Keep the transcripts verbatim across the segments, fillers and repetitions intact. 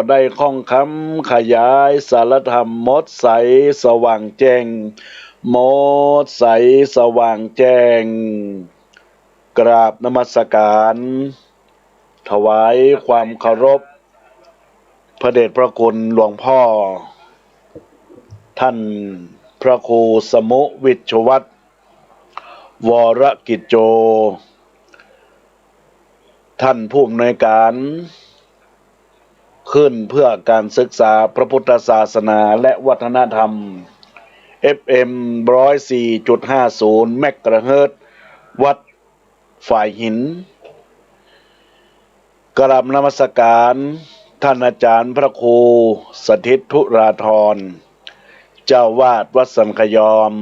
ได้ค่องคำขยายสารธรรม หมดใสสว่างแจ้ง หมดใสสว่างแจ้ง กราบนมัสการ ถวายความเคารพ พระเดชพระคุณหลวงพ่อ ท่านพระครูสมุห์ วิชวัฒน์ วรกิจโจ ท่านผู้อำนวยการ คลื่นเพื่อการศึกษาพระพุทธศาสนาและวัฒนธรรม เอฟเอ็ม ร้อยสี่จุดห้าศูนย์ เมกะเฮิรตซ์ วัดฝายหิน กราบนมัสการ ท่านอาจารย์พระครูสถิตธุราธร เจ้าอาวาสวัดสันขยอม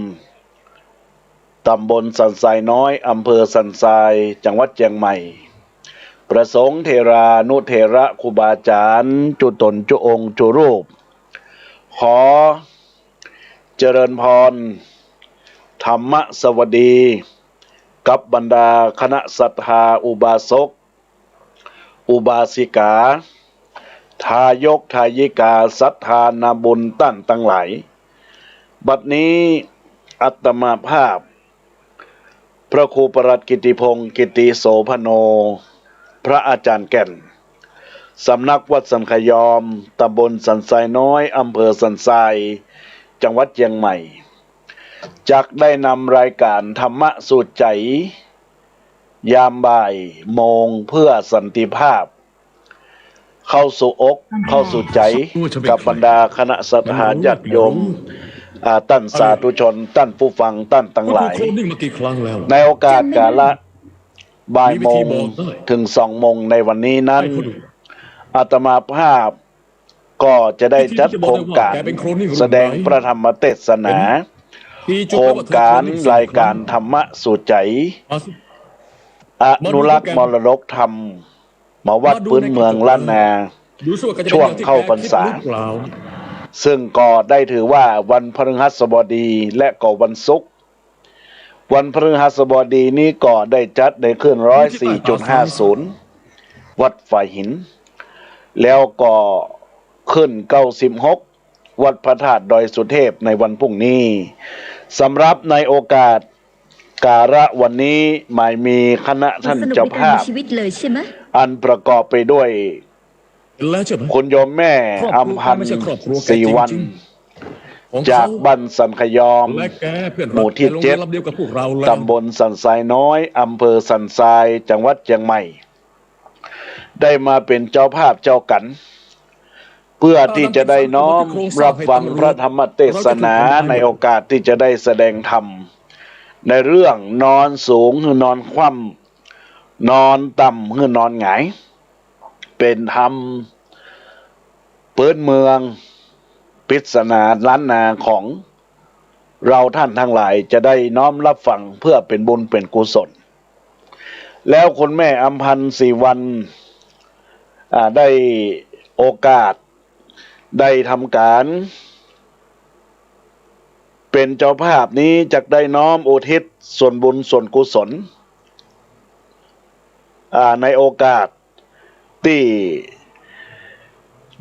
ตำบลสันทรายน้อย อำเภอสันทราย จังหวัดเจียงใหม่ พระสงฆ์เถรานุเถระครูบาอาจารย์ จุ๊ต๋นจุ๊องค์จุ๊รูป ขอเจริญพร ธรรมสวัสดี กับบรรดาคณะศรัทธาอุบาสก อุบาสิกา ทายกทายิกา ศรัทธานาบุญต้านตังหลาย บัดนี้อาตมาภาพ พระครูประหลัดกิตติพงษ์ กิตติโสภโณ พระอาจารย์แก่น สำนักวัดสันขยอม ตำบลสันทรายน้อย อำเภอสันทราย จังหวัดเจียงใหม่ จักได้นำรายการธรรมะสู่ใจ๋ ยามบ่ายโมงเพื่อสันติภาพ เข้าสู่อก เข้าสู่ใจ๋ กับบรรดาคณะศรัทธาญาติโยม อ่า ต้านสาธุชน ต้านผู้ฟัง ต้านตังหลาย ในโอกาสกาละบ่ายโมงถึงสองโมงในวันนี้นั้น อาตมาภาพ ก็จะได้จัดโครงก๋านแสดงพระธรรมเทศนา โครงก๋านรายการธรรมะสู่ใจ๋ อนุรักษ์มรดกธรรม มาวัดพื้นเมืองล้านนา ช่วงเข้าพรรษา ซึ่งก็ได้ถือว่าวันพฤหัสบดีและก็วันศุกร์ วันพฤหัสบดีนี้ก็ได้จัดในคลื่น ร้อยสี่จุดห้าศูนย์ วัดฝายหิน แล้วก็คลื่น เก้าสิบหก วัดพระธาตุดอยสุเทพในวันพรุ่งนี้ สำหรับในโอกาสกาละวันนี้ หมายมีคณะท่านเจ้าภาพ อันประกอบไปด้วย คุณโยมแม่อำพันธ์ ศรีวรรณ จากบ้านสันขยอม หมู่ตี้เจ็ด ตำบลสันทรายน้อย อำเภอสันทราย จังหวัดเจียงใหม่ ได้มาเป๋นเจ้าภาพเจ้ากั๋น เพื่อตี้จะได้น้อมรับฟังพระธรรมเทศนา ในโอกาสตี้จะได้แสดงธรรม ในเรื่องนอนสูงหื้อนอนคว่ำ นอนต่ำหื้อนอนหงาย เป๋นธรรมพื้นเมือง ปริศนาล้านนาของเราท่านทั้งหลาย จะได้น้อมรับฟังเพื่อเป๋นบุญเป๋นกุศล แล้วคุณแม่อำพันธ์ ศรีวรรณ อ่า ได้โอกาส ได้ทำก๋านเป๋นเจ้าภาพนี้ จักได้น้อมอุทิศส่วนบุญส่วนกุศล อ่า ในโอกาสตี้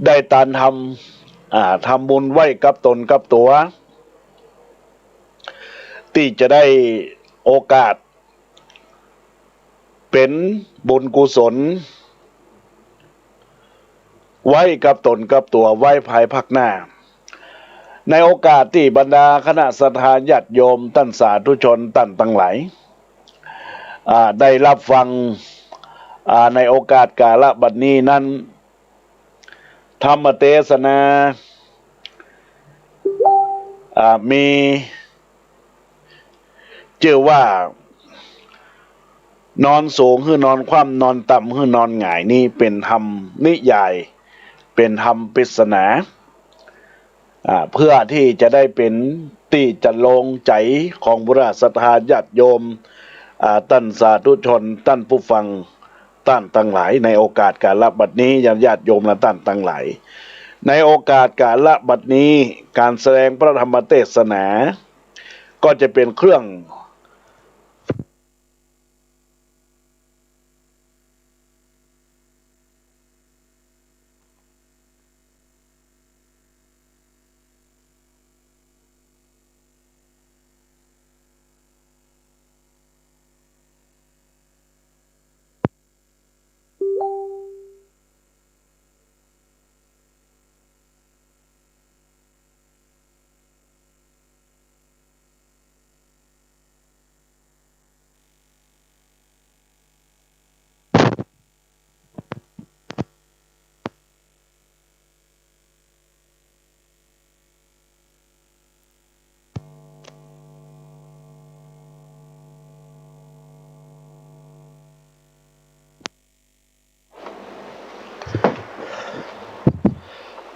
ได้ตานทำ อ่า ทำบุญไว้กับต๋นกับตั๋ว ตี้จะได้โอกาส เป๋นบุญกุศล ไว้กับต๋นกับตั๋ว ไว้ภายภาคหน้า ในโอกาสตี้บรรดาคณะศรัทธาญาติโยม ต้านสาธุชน ต้านตังหลาย อ่า ได้รับฟัง อ่า ในโอกาสกาละบัดนี้นั้น ธรรมเทศนา อ่า มีจื้อว่า นอนสูงหื้อนอนคว่ำ นอนต่ำหื้อนอนหงาย นี้เป๋นธรรมนิยาย เป๋นธรรมปริศนา อ่า เพื่อตี้จะได้เป๋นตี้จะโลงใจ๋ของบรรดาศรัทธาญาติโยม อ่า ต้านสาธุชน ต้านผู้ฟัง ต้านตังหลาย ในโอกาสกาละบัดนี้ ญาติโยมและต้านตังหลาย ในโอกาสกาละบัดนี้ ก๋านแสดงพระธรรมเทศนา ก็จะเป๋นเครื่อง เ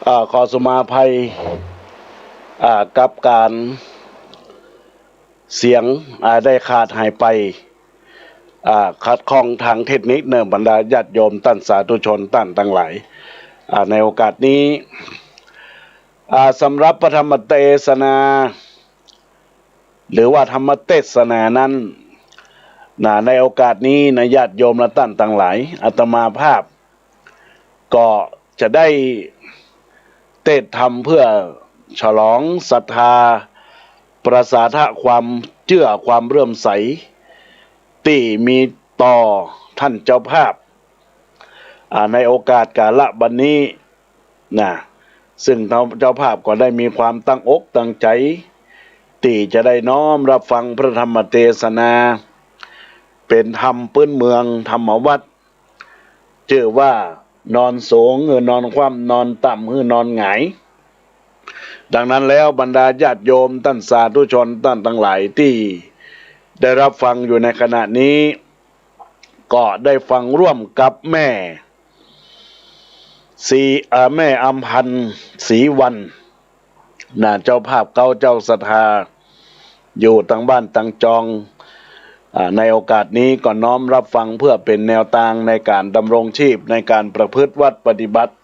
อ่า ขอสุมาภัย อ่า กับก๋านเสียง อ่า ได้ขาดหายไป อ่า ขัดข้องตางเทคนิคเน่อ บรรดาญาติโยมต้านสาธุชนต้านตังหลาย อ่า ในโอกาสนี้ อ่า สำหรับพระธรรมเตสนา หรือว่าธรรมเตสนานั้น นะ ในโอกาสนี้นะ ญาติโยมและต้านตังหลาย อาตมาภาพ ก็จะได้เตสน์ธรรมเพื่อฉลองศรัทธา ประสาทะความเจื้อความเลื่อมใส ตี้มีต่อต้านเจ้าภาพ อ่า ในโอกาสกาละบัดนี้ นะ ซึ่งเจ้า เจ้าภาพก็ได้มีความตั้งอกตั้งใจ๋ ตี้จะได้น้อมรับฟังพระธรรมเตสนา เป๋นธรรมปื้นเมืองธรรมวัตร จื้อว่านอนสูงหื้อนอนคว่ำ นอนต่ำหื้อนอนหงาย ดังนั้นแล้วบรรดาญาติโยมต้านสาธุชนต้านตังหลายตี้ได้รับฟังอยู่ในขณะนี้ ก็ได้ฟังร่วมกับแม่ศรี เอ่อ แม่อำพันธ์ศรีวรรณ นะ เจ้าภาพเก๊าเจ้าศรัทธา อยู่ตางบ้านตางจอง อ่า ในโอกาสนี้ก็น้อมรับฟังเพื่อเป๋นแนวตางในก๋านดำรงชีพ ในก๋านประพฤติวัตรปฏิบัติ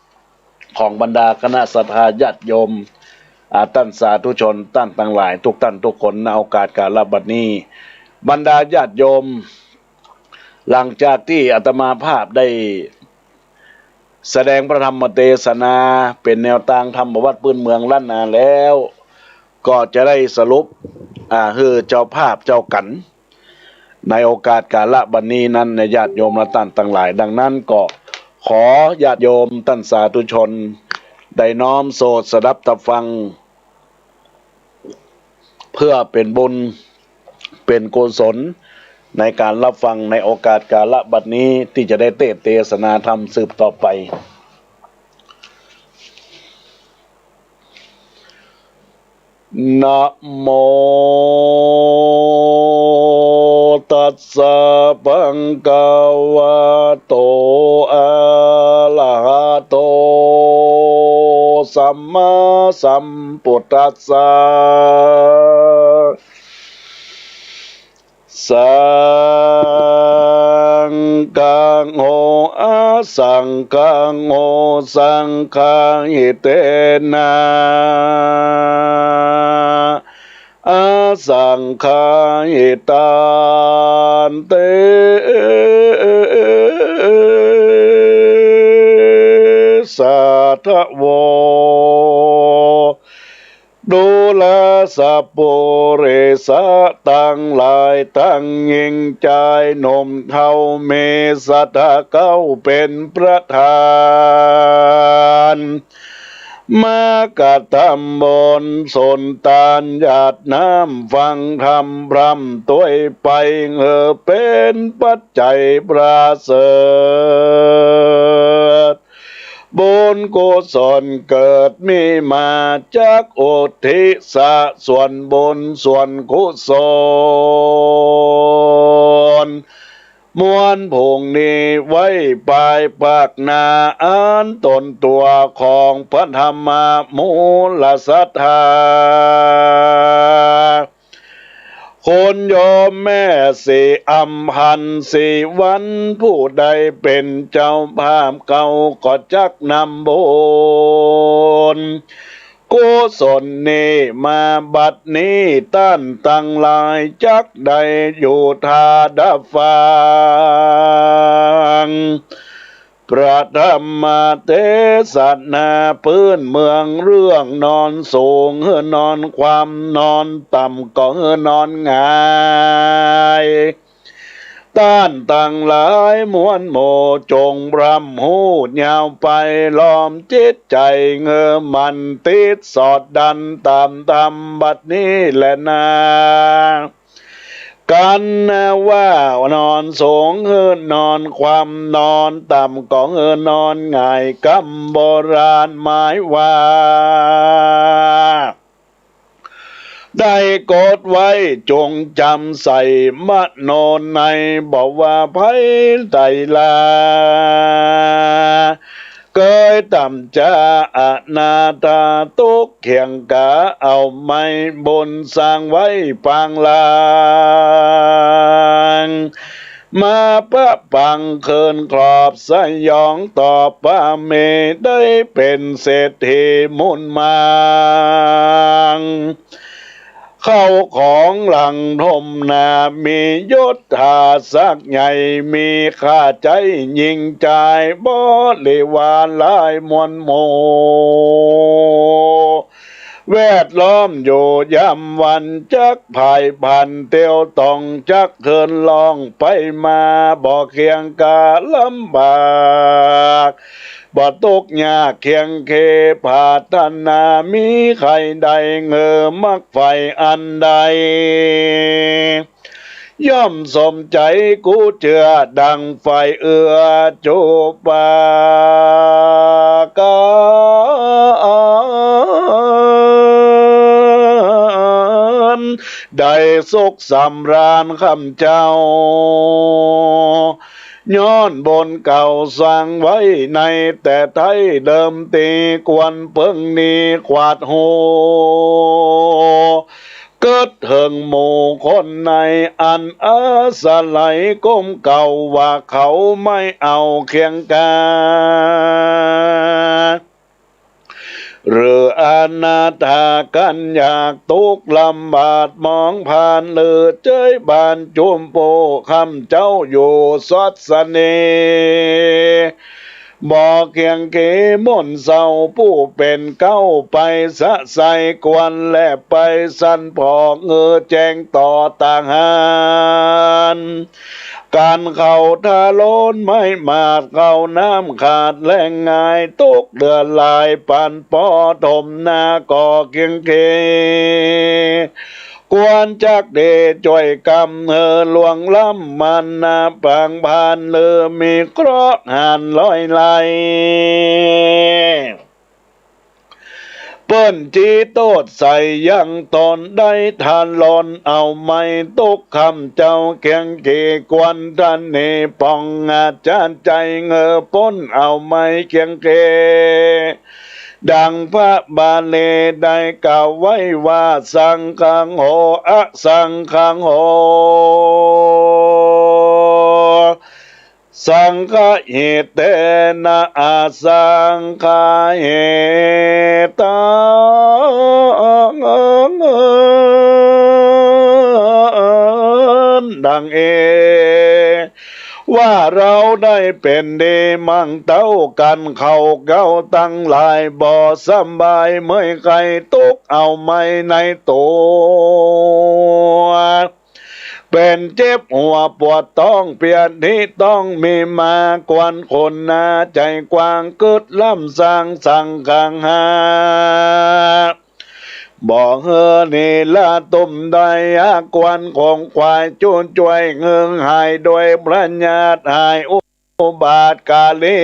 ของบรรดาคณะศรัทธาญาติโยม อ่า ต้านสาธุชนต้านตังหลายทุกต้านทุกคน ณ โอกาสกาละบัดนี้ บรรดาญาติโยม หลังจากตี้อาตมาภาพได้แสดงพระธรรมเตสนาเป๋นแนวตางธรรมวัตรปื้นเมืองล้านนาแล้ว ก็จะได้สรุป อ่า หื้อเจ้าภาพเจ้ากั๋น ในโอกาสกาละบัดนี้นั้นนะ ญาติโยมและต้านตังหลาย ดังนั้นก็ขอญาติโยมต้านสาธุชน ได้น้อมโสตสดับตับฟัง เพื่อเป๋นบุญเป๋นกุศลในก๋านรับฟังในโอกาสกาละบัดนี้ ตี้จะได้เตสน์เตสนาธรรมสืบต่อไป นะโม ตัสสะ ภะคะวะโต อะระหะโต สัมมาสัมพุทธัสสะ สังฆัง โอ อะสังฆัง โอ สังฆาหิเตนะ อะสังฆาหิตันติ สาทะโว ดูราสะปุริสะตังหลาย ตังญิงจายหนุ่มเฒ่า มีศรัทธาเก๊าเป๋นประธาน มากระทำบุญสุนตานหยาดน้ำฟังธรรมพร่ำตวยไป หื้อเป๋นปัจจัยประเสริฐ บุญกุศลเกิดมีมา จักอุทิศส่วนบุญส่วนกุศล ม้วนผงนี้ไว้ปายปากหน้า อันต๋นตั๋วของพระธรรมมูลศรัทธา คุณโยมแม่ศรีอำพันธ์ศรีวรรณ ผู้ได้เป๋นเจ้าภาพเก๊า ก็จักนำบุญกุศลนี้มาบัดนี้ ต้านตังหลายจักได้อยู่ทาดะฟัง พระธรรมเตสนาปื้นเมือง เรื่องนอนสูงหื้อนอนคว่ำ นอนต่ำก็หื้อนอนหงาย ต้านตังหลายมวลหมู่ จงพร่ำฮู้ยาวไป ล้อมจิตใจ๋หื้อมั่นติดสอดดัน ต๋ามธรรมบัดนี้แลนา กั๋นนะว่านอนสูงหื้อนอนคว่ำ นอนต่ำก็หื้อนอนหงาย กำโบราณหมายว่า ได้กดไว้จงจ๋ำใส่มโนใน บ่ว่าใผใต้ลา เกยต่ำจาอนาถาตุ๊กข์เคียงก๋า เอาไม้บุญสร้างไว้ปางหลัง มาปะปังเคินครอบสยองต่อป้าเม ได้เป๋นเศรษฐีมูลมัง เข้าของหลั่งถมหนา มียศถาศักดิ์ใหญ่ มีค่าใจ๊ยิ่งจ่าย บริวารหลายมวลหมู่ แวดล้อมอยู่ยามวัน จักผายพลันเตียวต้อง จักเคินล่องไปมา บ่เคียงก๋าลำบาก บ่ตุ๊กข์ยากเคียงเข ปรารถนามีใค่ได้ เงอมักใฝ่อันใด ย่อมสมใจ๋กู้เจื้อ ดั่งใฝ่เอื้อจุปาการ ได้สุขสำราญคำเจ้า ย้อนบุญเก่าสร้างไว้ในแต่ไท้ เดิมตี้กวนเปิงนี้ ขวาดฮู้เกิดเถิงหมู่คนใน อันอาศัยกรรมเก่า ว่าเขาไม่เอาเคียงก๋า หรืออนาถากั๋น อยากตุ๊กข์ลำบากหมองพลัน หรือเจ๊ยบ้านจุมปูคำเจ้าอยู่สวัสดี บ่เคียงเข ม่วนเศร้า ผู้เป๋นเก๊าไปสะใสกวน และไปสั่นผ่อเงอแจ้งต่อตางหาน ก๋านเข้าทาโลนไม้หมาด เข้าน้ำขาดแล้งง่าย ตุ๊กข์เดือดหลายปานปอ ถมหนาก็เคียงเข ควรจักได้จ้วยกำ หื้อล่วงล้ำมานาปางพลัน หรือมีเคราะห์หานร้อยไหล เปิ้นจี้โต้ษใส่ยังต๋น ได้ทาโลนเอาไม้ตุ๊กข์คำเจ้าเคียงเข ควรทะเนป่องอาจารย์ใจ๋ เงอป๊นเอาไม้เคียงเข ดั่งพระบาลีได้กล่าวไว้ว่า สังฆังโห อสังฆังโห สังฆะหิเตนะ อสังฆะหิตัง ดังเอ ว่าเฮาได้เป๋นดีมั่งเต้ากั๋น เขาเก๊าตังหลายบ่สำบายเมื่อยไข้ ตุ๊กข์เอาไม้ในตั๋ว เป๋นเจ็บหัวปวดต๊อง เปียดนี้ต้องมีมา ควรคนหนาใจ๋กว้าง กึ๊ดล้ำสร้างสังฆังหา บ่หื้อหนีละตุ้มได้ หากควรของขวายจู้จ้วย เงืองหายด้วยพระญาติ หายอุบาทกาลี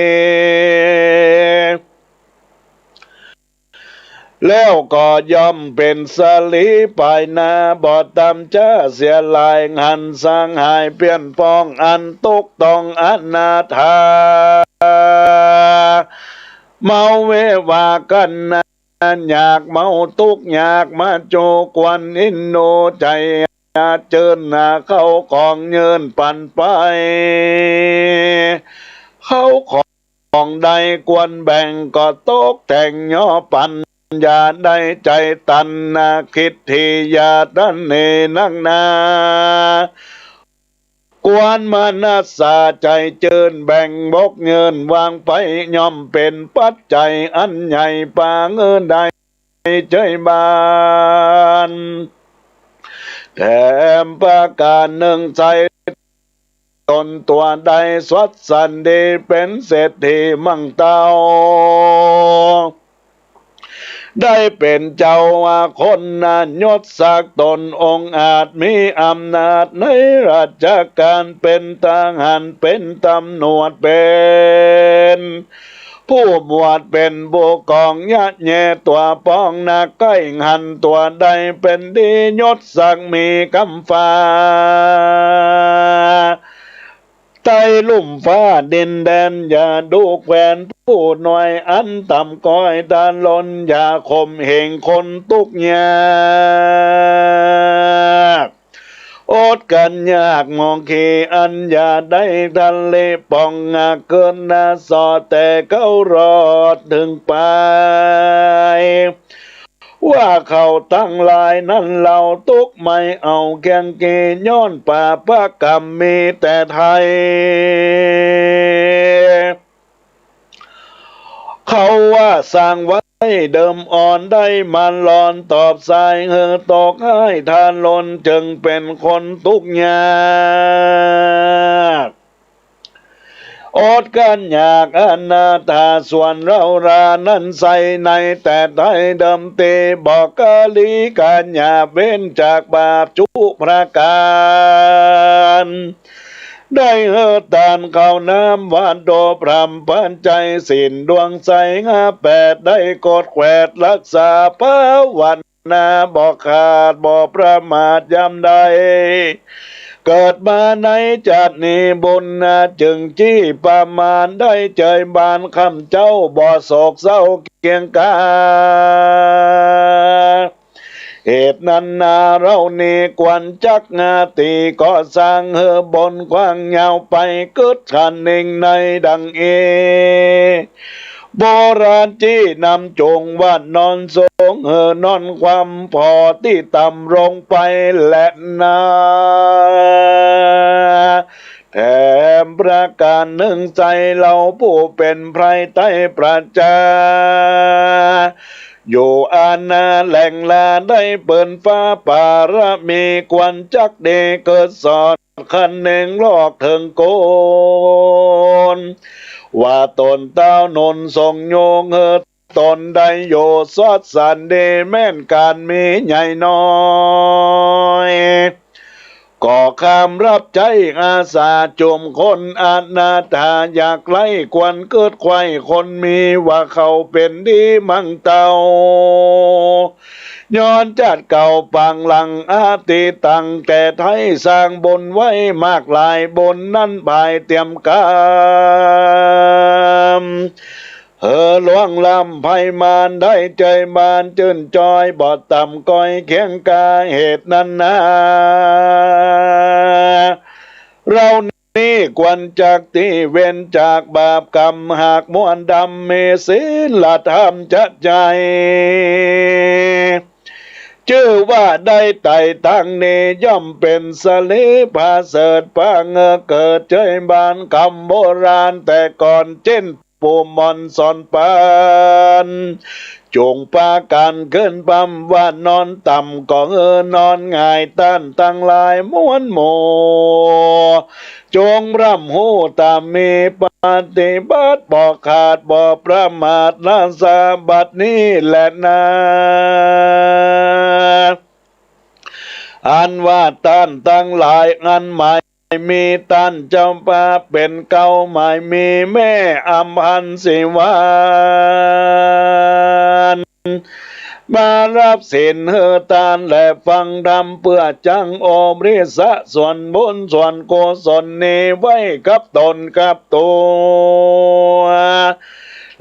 แล้วก็ย่อมเป๋นสลีปายหน้า บ่ต๋ามจ๊าเสียหลาย หันสหายเปี้ยนป้อง อันตุ๊กข์ต้องอนาถา เมาเววากั๋นนา อยากเมาตุ๊กข์อยากมาจู้ ควรอินดูใจ๋เจิญ หาเข้าของยื่นปั๋นไป เข้าของได้ควรแบ่ง ก็ตกแต่งย่อปั๋น อย่าได้ใจ๋ตันนา คิดทีอย่าทะเนนักหนา ควรมนัสสาใจ๋เจิญ แบ่งบกยื่นวางไป ย่อมเป๋นปัจจัยอันใหญ่ ปาเงือได้เจ๊ยบ้าน แถมประก๋านนึ่งใจ๋ต๋นตั๋วได้สวัสดี เป๋นเศรษฐีมั่งเต้า ได้เป๋นเจ้าว่าคนนะ ยศศักดิ์ต๋นองอาจ มีอำนาจในราชก๋าน เป๋นทหาร เป๋นตำรวจ เป๋นผู้หมวด เป๋นผู้กอง ยะแย่ตั๋วป้อง นักใก้หันตั๋วได้ เป๋นดียศศักดิ์มีกำฟ้า ใต้ลุ่มฟ้าดินแดน อย่าดูแควนผู้น้อย อันต่ำก๊อยด้านลน อย่าข่มเหงคนตุ๊กข์ยาก อดกันอยากหมองเข อันอย่าได้ทะเลป่อง หากเกิดหน้าสอด แต่เขารอดเถิงไป ว่าเขาตังหลายนั้น เฮาตุ๊กข์ไม่เอาเคียงเก ย้อนบาปกรรมมีแต่ไทย เขาว่าสร้างไว้เดิมอ่อน ได้มาหลอนตอบสาย หื้อตกฮ้ายทารุณ จึงเป๋นคนตุ๊กข์ยาก อดกันอยากอนาถา ส่วนเฮารานั้นใส่ใน แต่ไท้เดิมตี้ บ่กะลีกันหยาบ เว้นจากบาปจุประก๋าน ได้หื้อตานข้าวน้ำ วัตโตพรหมปัจจัย ศีลดวงใสห้าแปด ได้กดแขวดรักษาภาวนา บ่ขาดบ่ประมาทยามใด เกิดมาในจาตินี้ บุญนาจึงจี้ประมาณ ได้เจยบานคำเจ้า บ่โศกเศร้าเคียงกา เหตุนั้นนาเฮานี้ควรจักงาตี้ก่อสร้าง หื้อบนกว้างยาวไป กึ๊ดขันเน่งในดังเอ โบราณจี้นำจง ว่านอนสูง หื้อนอนคว่ำ ผ่อตี้ต่ำลงไปแลนา แถมประก๋านนึ่ง ใจ๋เฮาผู้เป๋นไพร่ใต้ประจา อยู่อาณาแหล่งลา ได้เปิดฟ้าปารมี ควรจักดีเกิดสอด คะเน่งลอกเถิงโกน ว่าต๋นเต้าหนุนส่งโยง หื้อต๋นได้อยู่สอดสันดี แม่นก๋านมีใหญ่น้อย ก็ข้ามรับใจ๊อาสา จุมคนอนาถาอยากไร้ ควรกึ๊ดใคว่คนมี ว่าเขาเป๋นดีมั่งเต้า ย้อนจาติเก่าปางหลัง อดีตตังแต่ไท้ สร้างบุญไว้มากหลาย บุญนั้นบ่ายเตรียมก๋ำ หื้อหลวงล้ำไพมาน ได้เจยบานจื้นจอย บ่ต่ำก๊อยเคียงกา เหตุนั้นนา เฮานี้ควรจักตี้เว้นจากบาปกรรม หากมวลดำมีศีลธรรมจะใหญ่ จื้อว่าได้ไต่ตางนี้ ย่อมเป๋นสะหลีประเสริฐ ปางเกิดเจยบาน กำโบราณแต่ก่อน เจ้น ปู่หม่อนสอนปาน จุ่งปากั๋นขึ้นพร่ำ ว่านอนต่ำก็หื้อนอนหงาย ต้านตังหลายมวลหมู่ จงพร่ำฮู้ต๋ามมี ปฏิบัติบ่ขาดบ่ประมาท นาสาบัดนี้แลนา อันว่าต้านตังหลาย อันหมายมีต้านเจ้าฟ้าเป๋นเก๊า หมายมีแม่อำพันธ์ศรีวรรณ มาฮับศีลหื้อต้าน และฟังธรรม เปื้อจักโอริสะส่วนบุญส่วนกุศลนี้ ไว้กับต๋นกับตั๋ว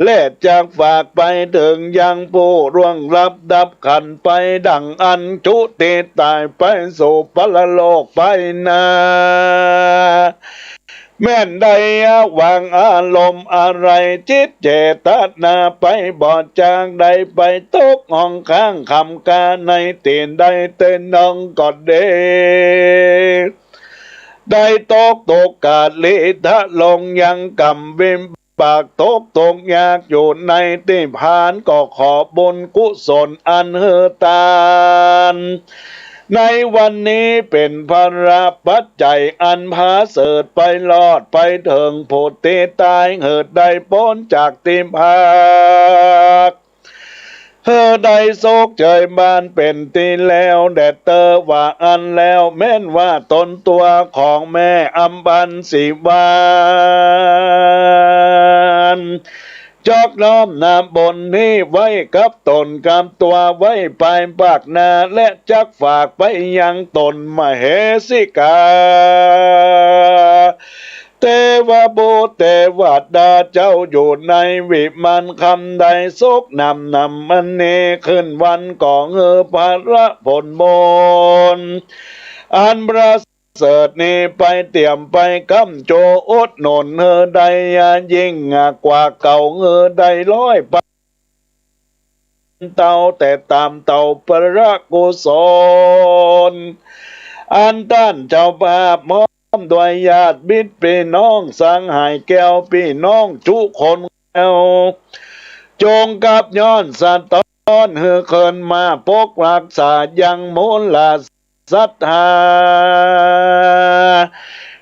และจักฝากไปเถิงยังผู้ล่วงลับดับขันธ์ไป ดั่งอั้นจุติต๋ายไปสู่ปรโลกไปนา แม่นได้วางอารมณ์อะไร จิตเจตนาไป บ่จางได้ไปตกห้องข้างคำกา ในตี้ใดเต้นหนึ่งก็ดี ได้ตกทุกข์กะหลีทะลงยังกรรมวิบาก ตกทุกข์ยากอยู่ในนิพพาน ก็ขอบุญกุศลอันหื้อต้าน ในวันนี้เป๋นพละปัจจัย อันผาเสริฐไปรอดไปเถิงผู้ตี้ต๋าย หื้อได้ป๊นจากติภาก หื้อได้สุขเจยบานเป๋นตี้แล้วแด่เต๊อ ว่าอั้นแล้ว แม่นว่าต๋นตั๋วของแม่อำพันธ์ศรีวรรณ จอกน้อมนำบุญนี้ไว้กับต๋นกับตั๋ว ไว้ภายภาคหน้า และจักฝากไปยังต๋นมเหสิกา เตวะบุตรเตวดาเจ้าอยู่ในวิมานคำใด สุขหนำหนำอันนี้ คืนวันก็หื้อพระผลบุญ อันประเสริฐนี้ไปเตรียมไปค้ำจูอุดหนุนหื้อได้ยิ่งกว่าเก่า หื้อได้ร้อยเต้า แต่ต๋ามเต้าพระกุศล อันต้านเจ้าภาพพร้อมด้วยญาติมิตรปี้น้องสหายแก้วปี้น้องจุคนแก้ว จงกราบย้อนสะท้อนหื้อคืนมาปกรักษายังมูลศรัทธา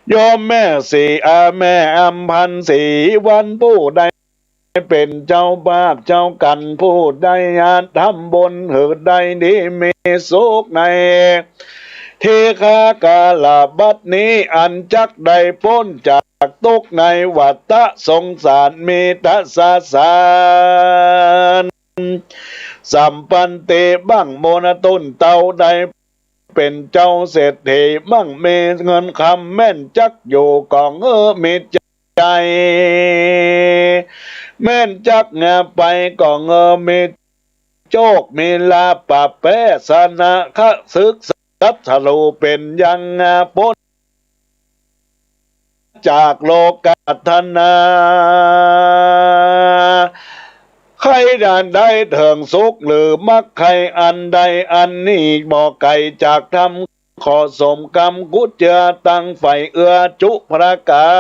โยมแม่ศรีอา แม่อำพันธ์ศรีวัน ผู้ได้ เป๋นเจ้าภาพเจ้ากัณฑ์ ผู้ได้ทำบุญหื้อได้ดีมีสุขใน ทีฆะกาลบัดนี้ อันจักได้ป๊นจากตุ๊กข์ในวัฏสงสาร มีตสสาร สัมปันติบั้งมูลต้นเต้าได้ เป๋นเจ้าเศรษฐีมั่งมีเงินคำ แม่นจักอยู่ก็หื้อมีชัย แม่นจักเงาไปก็หื้อมีโชคมีลาภ ปะแป้สนะขะศึกศัตรู เป๋นยังป๊น จากโลกาตนา ใค่ได้เถิงสุขหรือมรรคใค่อันใดอันนี้ บ่ไก๋จากธรรม ขอสมกำกุศเจือตังใฝ่เอื้อจุประก๋า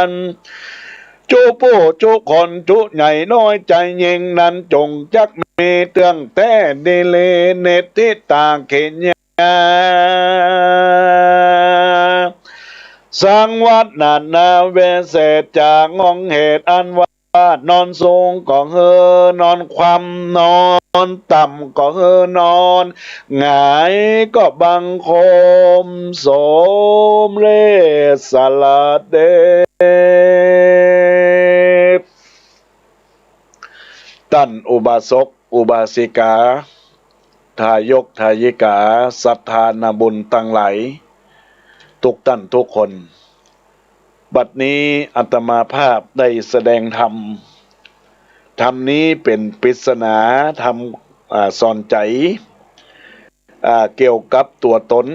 น จุผู้จุคนจุใหญ่น้อยใจ๋ยิ่งนั้น จงจักมีเตื้องแต๊ดีลี เนตถิตาเขยา สังวัตนานาเวเสจจา งองเหตุอันว่า นอนสูงก็หื้อนอนคว่ำ นอนต่ำก็หื้อนอนหงาย ก็บังคมสมเร็จสละเดช ต้านอุบาสก อุบาสิกา ทายกทายิกา ศรัทธานาบุญตังหลาย ทุกต้านทุกคน บัดนี้อาตมาภาพได้แสดงธรรม ธรรมนี้เป๋นปริศนาธรรม อ่า สอนใจ๋ อ่า เกี่ยวกับตั๋วตน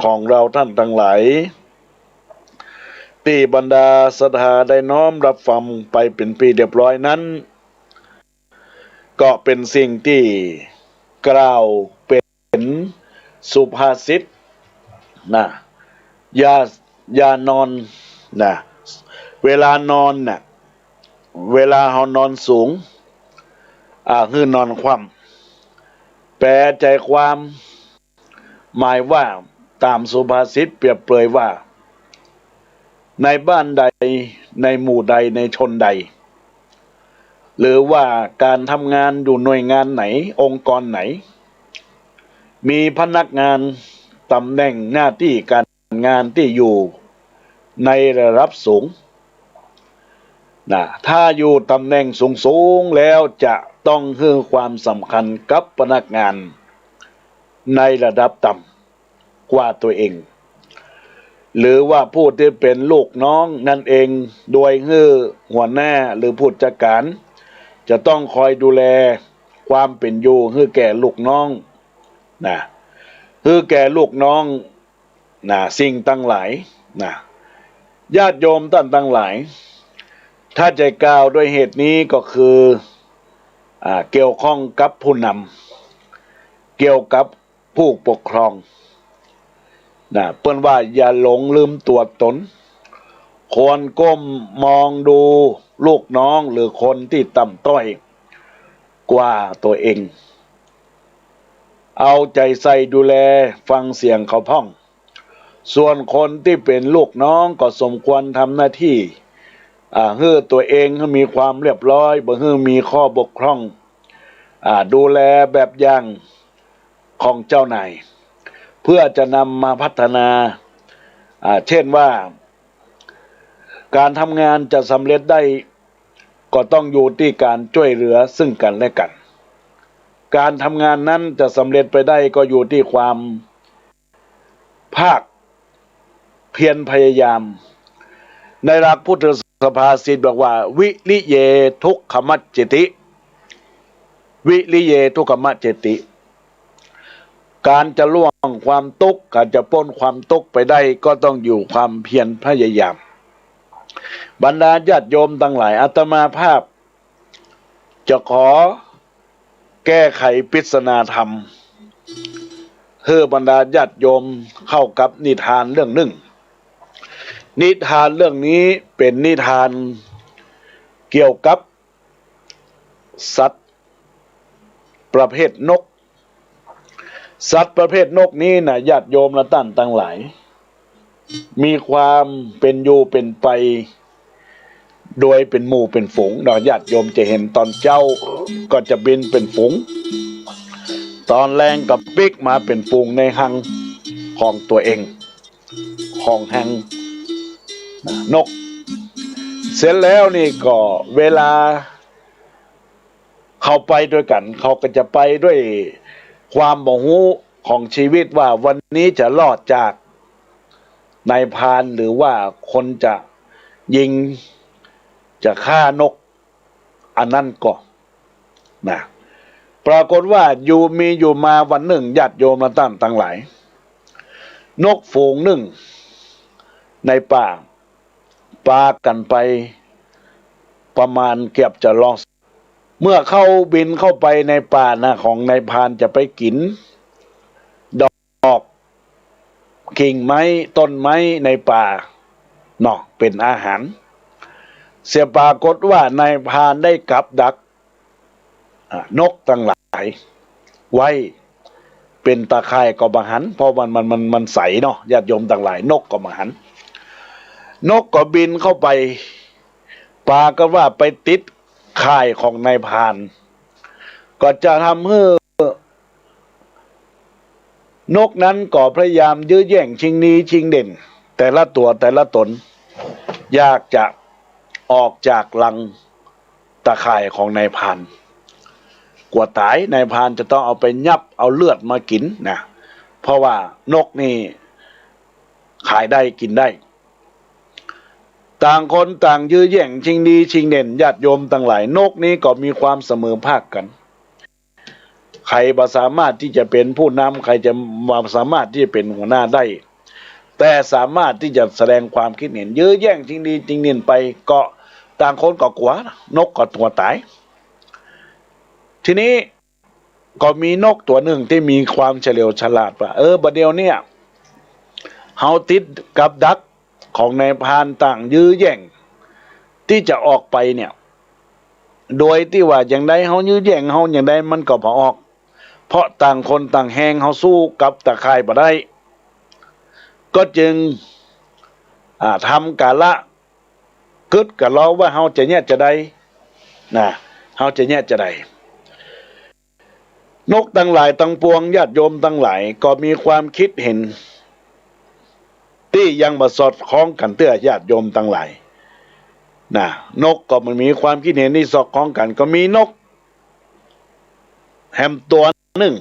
ของเฮาต้านตังหลาย ตี้บรรดาศรัทธาได้น้อมรับฟังไปเป๋นตี้เรียบร้อยนั้น ก็เป๋นสิ่งตี้กล่าวเป๋นสุภาษิตนะ อย่า อย่านอนนะ เวลานอนน่ะ เวลาเฮานอนสูง อ่า หื้อนอนคว่ำ แปลใจ๋ความ หมายว่าต๋ามสุภาษิตเปรียบเปรยว่า ในบ้านใด ในหมู่ใด ในชนใด หรือว่าก๋านทำงานอยู่หน่วยงานไหน องค์กรไหน มีพนักงาน ต๋ำแหน่งหน้าตี้ก๋านงานตี้อยู่ในระดับสูงนะ ถ้าอยู่ต๋ำแหน่งสูงๆ แล้วจะต้องหื้อความสำคัญกับพนักงานในระดับต่ำกว่าตั๋วเอง หรือว่าผู้ตี้เป๋นลูกน้องนั้นเอง โดยหื้อหัวหน้าหรือผู้จัดก๋าน จะต้องคอยดูแลความเป๋นอยู่หื้อแก่ลูกน้องนะ หื้อแก่ลูกน้องนะ สิ่งตังหลายนะ ญาติโยมต้านตังหลาย ถ้าจะกล่าวด้วยเหตุนี้ก็คือ อ่า เกี่ยวข้องกับผู้นำ เกี่ยวกับผู้ปกครองนะ เปิ้นว่าอย่าหลงลืมตั๋วตน ควรก้มมองดูลูกน้องหรือคนตี้ต่ำต้อยกว่าตั๋วเอง เอาใจ๋ใส่ดูแลฟังเสียงเขาพ่อง ส่วนคนตี้เป๋นลูกน้องก็สมควรทำหน้าตี้ อ่า หื้อตั๋วเองหื้อมีความเรียบร้อย บ่หื้อมีข้อบกพร่อง อ่า ดูแลแบบอย่างของเจ้านาย เพื่อจะนำมาพัฒนา อ่า เช่นว่า ก๋านทำงานจะสำเร็จได้ ก็ต้องอยู่ตี้ก๋านจ้วยเหลือซึ่งกั๋นและกั๋น ก๋านทำงานนั้นจะสำเร็จไปได้ก็อยู่ตี้ความภาคเพียรพยายาม ในหลักพุทธสุภาษิตบอกว่า วิริเย ทุกขมัจเจติ วิริเย ทุกขมัจเจติ ก๋านจะล่วงความตุ๊กข์ ก๋านจะป๊นความตุ๊กข์ไปได้ ก็ต้องอยู่ความเพียรพยายาม บรรดาญาติโยมตังหลาย อาตมาภาพจะขอแก้ไขปริศนาธรรม หื้อบรรดาญาติโยมเข้ากับนิทานเรื่องนึ่ง นิทานเรื่องนี้เป๋นนิทานเกี่ยวกับสัตว์ประเภทนก สัตว์ประเภทนกนี้นะ ญาติโยมและต้านตังหลาย มีความเป๋นอยู่เป๋นไป โดยเป๋นหมู่เป๋นฝูงเนาะ ญาติโยมจะหันต๋อนเจ๊าก็จะบินเป๋นฝูง ต๋อนแลงก็ปิ๊กมาเป๋นฝูงในฮังของตั๋วเอง ของฮังนก เสร็จแล้วนี่ก็เวลาเขาไปตวยกั๋น เขาก็จะไปตวยความบ่ฮู้ของชีวิตว่าวันนี้จะรอดจากนายพรานหรือว่าคนจะยิงจะฆ่านกอันนั้นก่อ นะ ปรากฏว่าอยู่มีอยู่มาวันนึ่ง ญาติโยมและต้านตังหลาย นกฝูงนึ่งในป่า ปากั๋นไปประมาณเกือบจะรอด เมื่อเขาบินเข้าไปในป่านะ ของนายพรานจะไปกิ๋นดอก กิ่งไม้ต้นไม้ในป่าเนาะ เป๋นอาหาร เสียปรากฏว่านายพรานได้กับดัก อ่า นกตังหลายไว้ เป๋นตาข่ายก็บ่หัน เพราะมัน มัน มัน มันใสเนาะ ญาติโยมตังหลาย นกก็บ่หัน นกก็บินเข้าไป ปรากฏว่าไปติดข่ายของนายพราน ก็จะทำหื้อ นกนั้นก็พยายามยื้อแย่งชิงดีชิงเด่น แต่ละตั๋วแต่ละต๋น อยากจะออกจากรังตาข่ายของนายพราน กั๋วต๋าย นายพรานจะต้องเอาไปยับเอาเลือดมากิ๋นนะ เพราะว่านกนี่ขายได้กิ๋นได้ ต่างคนต่างยื้อแย่งชิงดีชิงเด่น ญาติโยมตังหลาย นกนี้ก็มีความเสมอภาคกั๋น ใผบ่สามารถตี้จะเป๋นผู้นำ ใผจะบ่สามารถตี้จะเป๋นหัวหน้าได้ แต่สามารถตี้จะแสดงความคิดเห็น ยื้อแย่งชิงดีชิงเด่นไป ก็ต่างคนก็กั๋ว นกก็กั๋วต๋าย ทีนี้ก็มีนกตั๋วนึ่งตี้มีความเฉลียวฉลาดว่า เออ บ่าเดี่ยวเนี่ย เฮาติดกับดักของนายพราน ต่างยื้อแย่งตี้จะออกไปเนี่ย โดยตี้ว่าอย่างใดเฮายื้อแย่ง เฮาอย่างใดมันก็บ่ออก เพราะต่างคนต่างแฮง เฮาสู้กับตาข่ายบ่ได้ ก็จึง อ่า ทำก๋าละกึ๊ดกั๋นลอว่าเฮาจะเยียะจาใดนะ เฮาจะเยียะจาใด นกตังหลายตังปวง ญาติโยมตังหลาย ก็มีความคิดเห็นตี้ยังบ่สอดคล้องกั๋นเตื้อ ญาติโยมตังหลายนะ นกก็บ่มีความคิดเห็นตี้สอดคล้องกั๋น ก็มีนกแหมตั๋วนึ่ง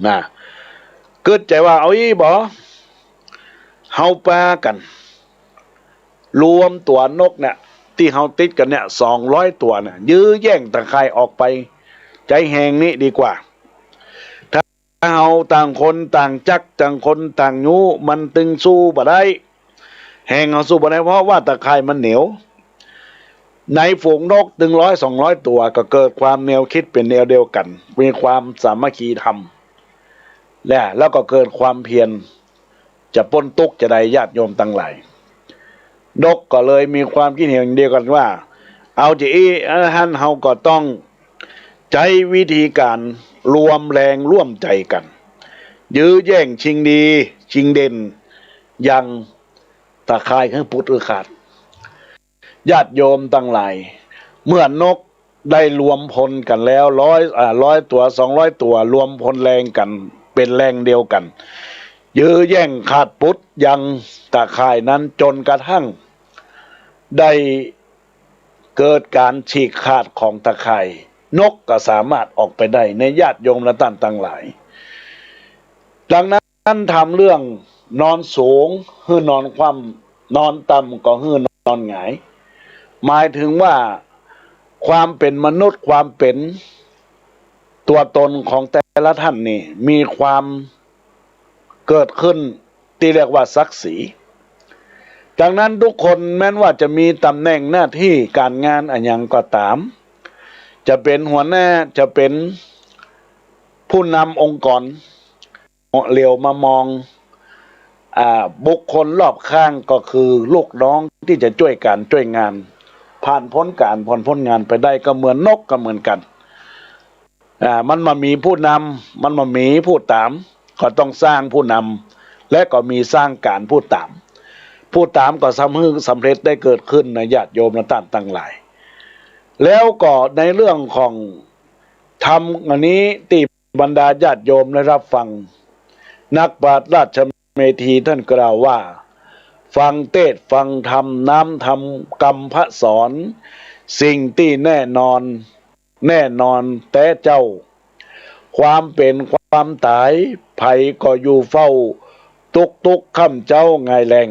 นะ กึ๊ดใจ๋ว่า เอาอี้บ่ เฮาปากั๋น รวมตั๋วนกเนี่ย ตี้เฮาติดกั๋นเนี่ย สองร้อยตั๋วเนี่ย ยื้อแย่งตาข่ายออกไป ใจ๊แฮงนี้ดีกว่า ถ้าเฮาต่างคนต่างจั๊ก ต่างคนต่างยู้ มันตึงสู้บ่ได้ แฮงเฮาสู้บ่ได้ เพราะว่าตาข่ายมันเหนียว ในฝูงนกตึงร้อยสองร้อยตั๋ว ก็เกิดความแนวคิดเป๋นแนวเดียวกั๋น มีความสามัคคีธรรม และ แล้วก็เกิดความเพียร จะป๊นตุ๊กข์จาใด ญาติโยมตังหลาย นกก็เลยมีความคิดเห็นเดียวกั๋นว่า เอาจาอี้ อันนั้นเฮาก็ต้องใจ๊วิธีก๋านรวมแฮงร่วมใจ๋กั๋น ยื้อแย่งชิงดีชิงเด่น ยังตาข่ายหื้อปุดหื้อขาด ญาติโยมตังหลาย เมื่อนกได้รวมพลกั๋นแล้ว ร้อย อ่า ร้อยตั๋ว สองร้อยตั๋ว รวมพลแฮงกั๋น เป๋นแฮงเดียวกั๋น ยื้อแย่งขาดปุดยังตาข่ายนั้น จ๋นกระทั่งได้เกิดก๋านฉีกขาดของตาข่าย นกก็สามารถออกไปได้ ในญาติโยมและต้านตังหลาย ดังนั้น ท่านทำเรื่องนอนสูงหื้อนอนคว่ำ นอนต่ำก็หื้อน อนหงาย หมายถึงว่าความเป๋นมนุษย์ ความเป๋นตัวตนของแต่ละท่านนี่มีความเกิดขึ้นตี้เรียกว่าศักดิ์ศรี ดังนั้นทุกคนแม้นว่าจะมีต๋ำแหน่งหน้าตี้ก๋านงานอะหยังก็ต๋าม จะเป๋นหัวหน้า จะเป๋นผู้นำองค์กร เหลียวมามอง อ่า บุคคลรอบข้างก็คือลูกน้องตี้จะจ้วยก๋านจ้วยงาน ผ่านผลก๋าน ผ่านผลงานไปได้ ก็เหมือนนกก็เหมือนกั๋น อ่า มันบ่มีผู้นำ มันบ่มีผู้ต๋าม ก็ต้องสร้างผู้นำ และก็มีสร้างก๋านผู้ต๋าม ผู้ต๋ามก็ทำหื้อสำเร็จได้เกิดขึ้นนะญาติโยมและต้านตังหลาย แล้วก็ในเรื่องของธรรมอันนี้ตี้บรรดาญาติโยมได้ฮับฟัง นักปราชญ์ราชเมธีต้านกล่าวว่า ฟังเตสน์ฟังธรรม น้อมธรรมกำพระสอน สิ่งตี้แน่นอน แน่นอนแต๊เจ้า ความเป๋นความต๋าย ใผก็อยู่เฝ้า ตุ๊กๆ ค่ำเจ๊าไงแลง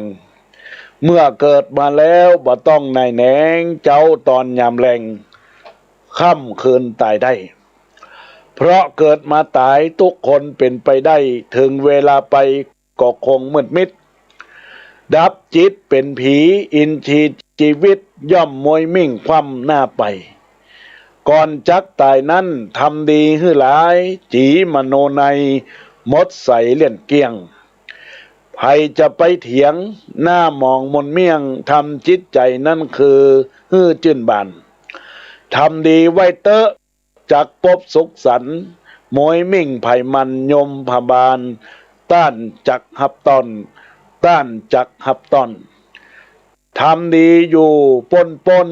เมื่อเกิดมาแล้วบ่ต้องหน่ายแหนง เจ๊าต๋อนยามแลง ค่ำคืนต๋ายได้ เพราะเกิดมาต๋ายทุกคนเป๋นไปได้ เถิงเวลาไปก็คงมืดมิด ดับจิตเป๋นผี อินทรีย์จีวิตย่อมมวยมิ่งคว่ำหน้าไป ก่อนจักต๋ายนั้นทำดีหื้อหลาย จี๋มโนในยหมดใสเลี่ยนเกลี้ยง ใผจะไปเถียง หน้าหมองมนเมี่ยง ทำจิตใจ๋นั้นคือหื้อจื้นบาน ทำดีไว้เต๊อะ จักปบสุขสันต์ มวยมิ่งใผมัน ยมพบาล ต้านจักฮับต้อน ต้านจักฮับต้อน ทำดีอยู่ป้น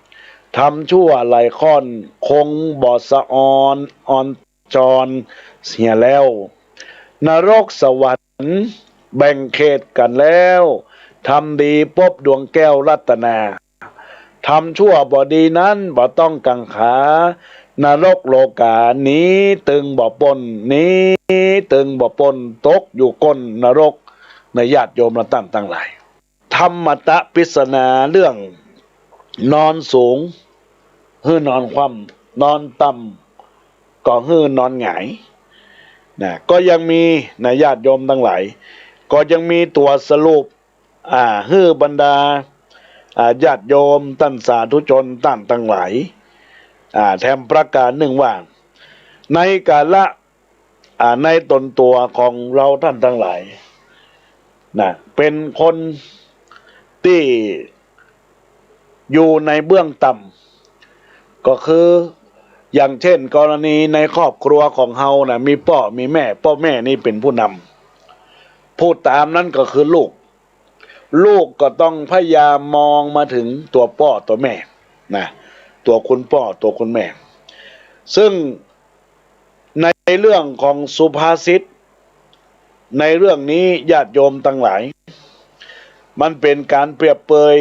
ๆ ทำชั่วหลายข้อน คงบ่สะออน ออนจอนเสียแล้ว นรกสวรรค์แบ่งเขตกั๋นแล้ว ทำดีปบดวงแก้วรัตนา ทำชั่วบ่ดีนั้นบ่ต้องกังขา นรกโลกาหนีตึงบ่ป๊น หนีตึงบ่ป๊น ตกอยู่ก้นนรก นะญาติโยมและต้านตังหลาย ธรรมตะปริศนาเรื่องนอนสูงหื้อนอนคว่ำ นอนต่ำก็หื้อนอนหงาย นะ ก็ยังมี นะ ญาติโยมตังหลาย ก็ยังมีตั๋วสรุป อ่า หื้อบรรดา อ่า ญาติโยมต้านสาธุชนต้านตังหลาย อ่า แถมประก๋านนึ่งว่า ในกาละ อ่า ในต๋นตั๋วของเฮาต้านตังหลาย นะ เป๋นคนตี้อยู่ในเบื้องต่ำ ก็คือ อย่างเช่น กรณีในครอบครัวของเฮานะ มีป้อมีแม่ ป้อแม่นี่เป๋นผู้นำ ผู้ต๋ามนั้นก็คือลูก ลูกก็ต้องพยายามมองมาเถิงตั๋วป้อตั๋วแม่ นะ ตั๋วคุณป้อตั๋วคุณแม่ ซึ่งในเรื่องของสุภาษิต ในเรื่องนี้ญาติโยมตังหลาย มันเป๋นก๋านเปรียบเปย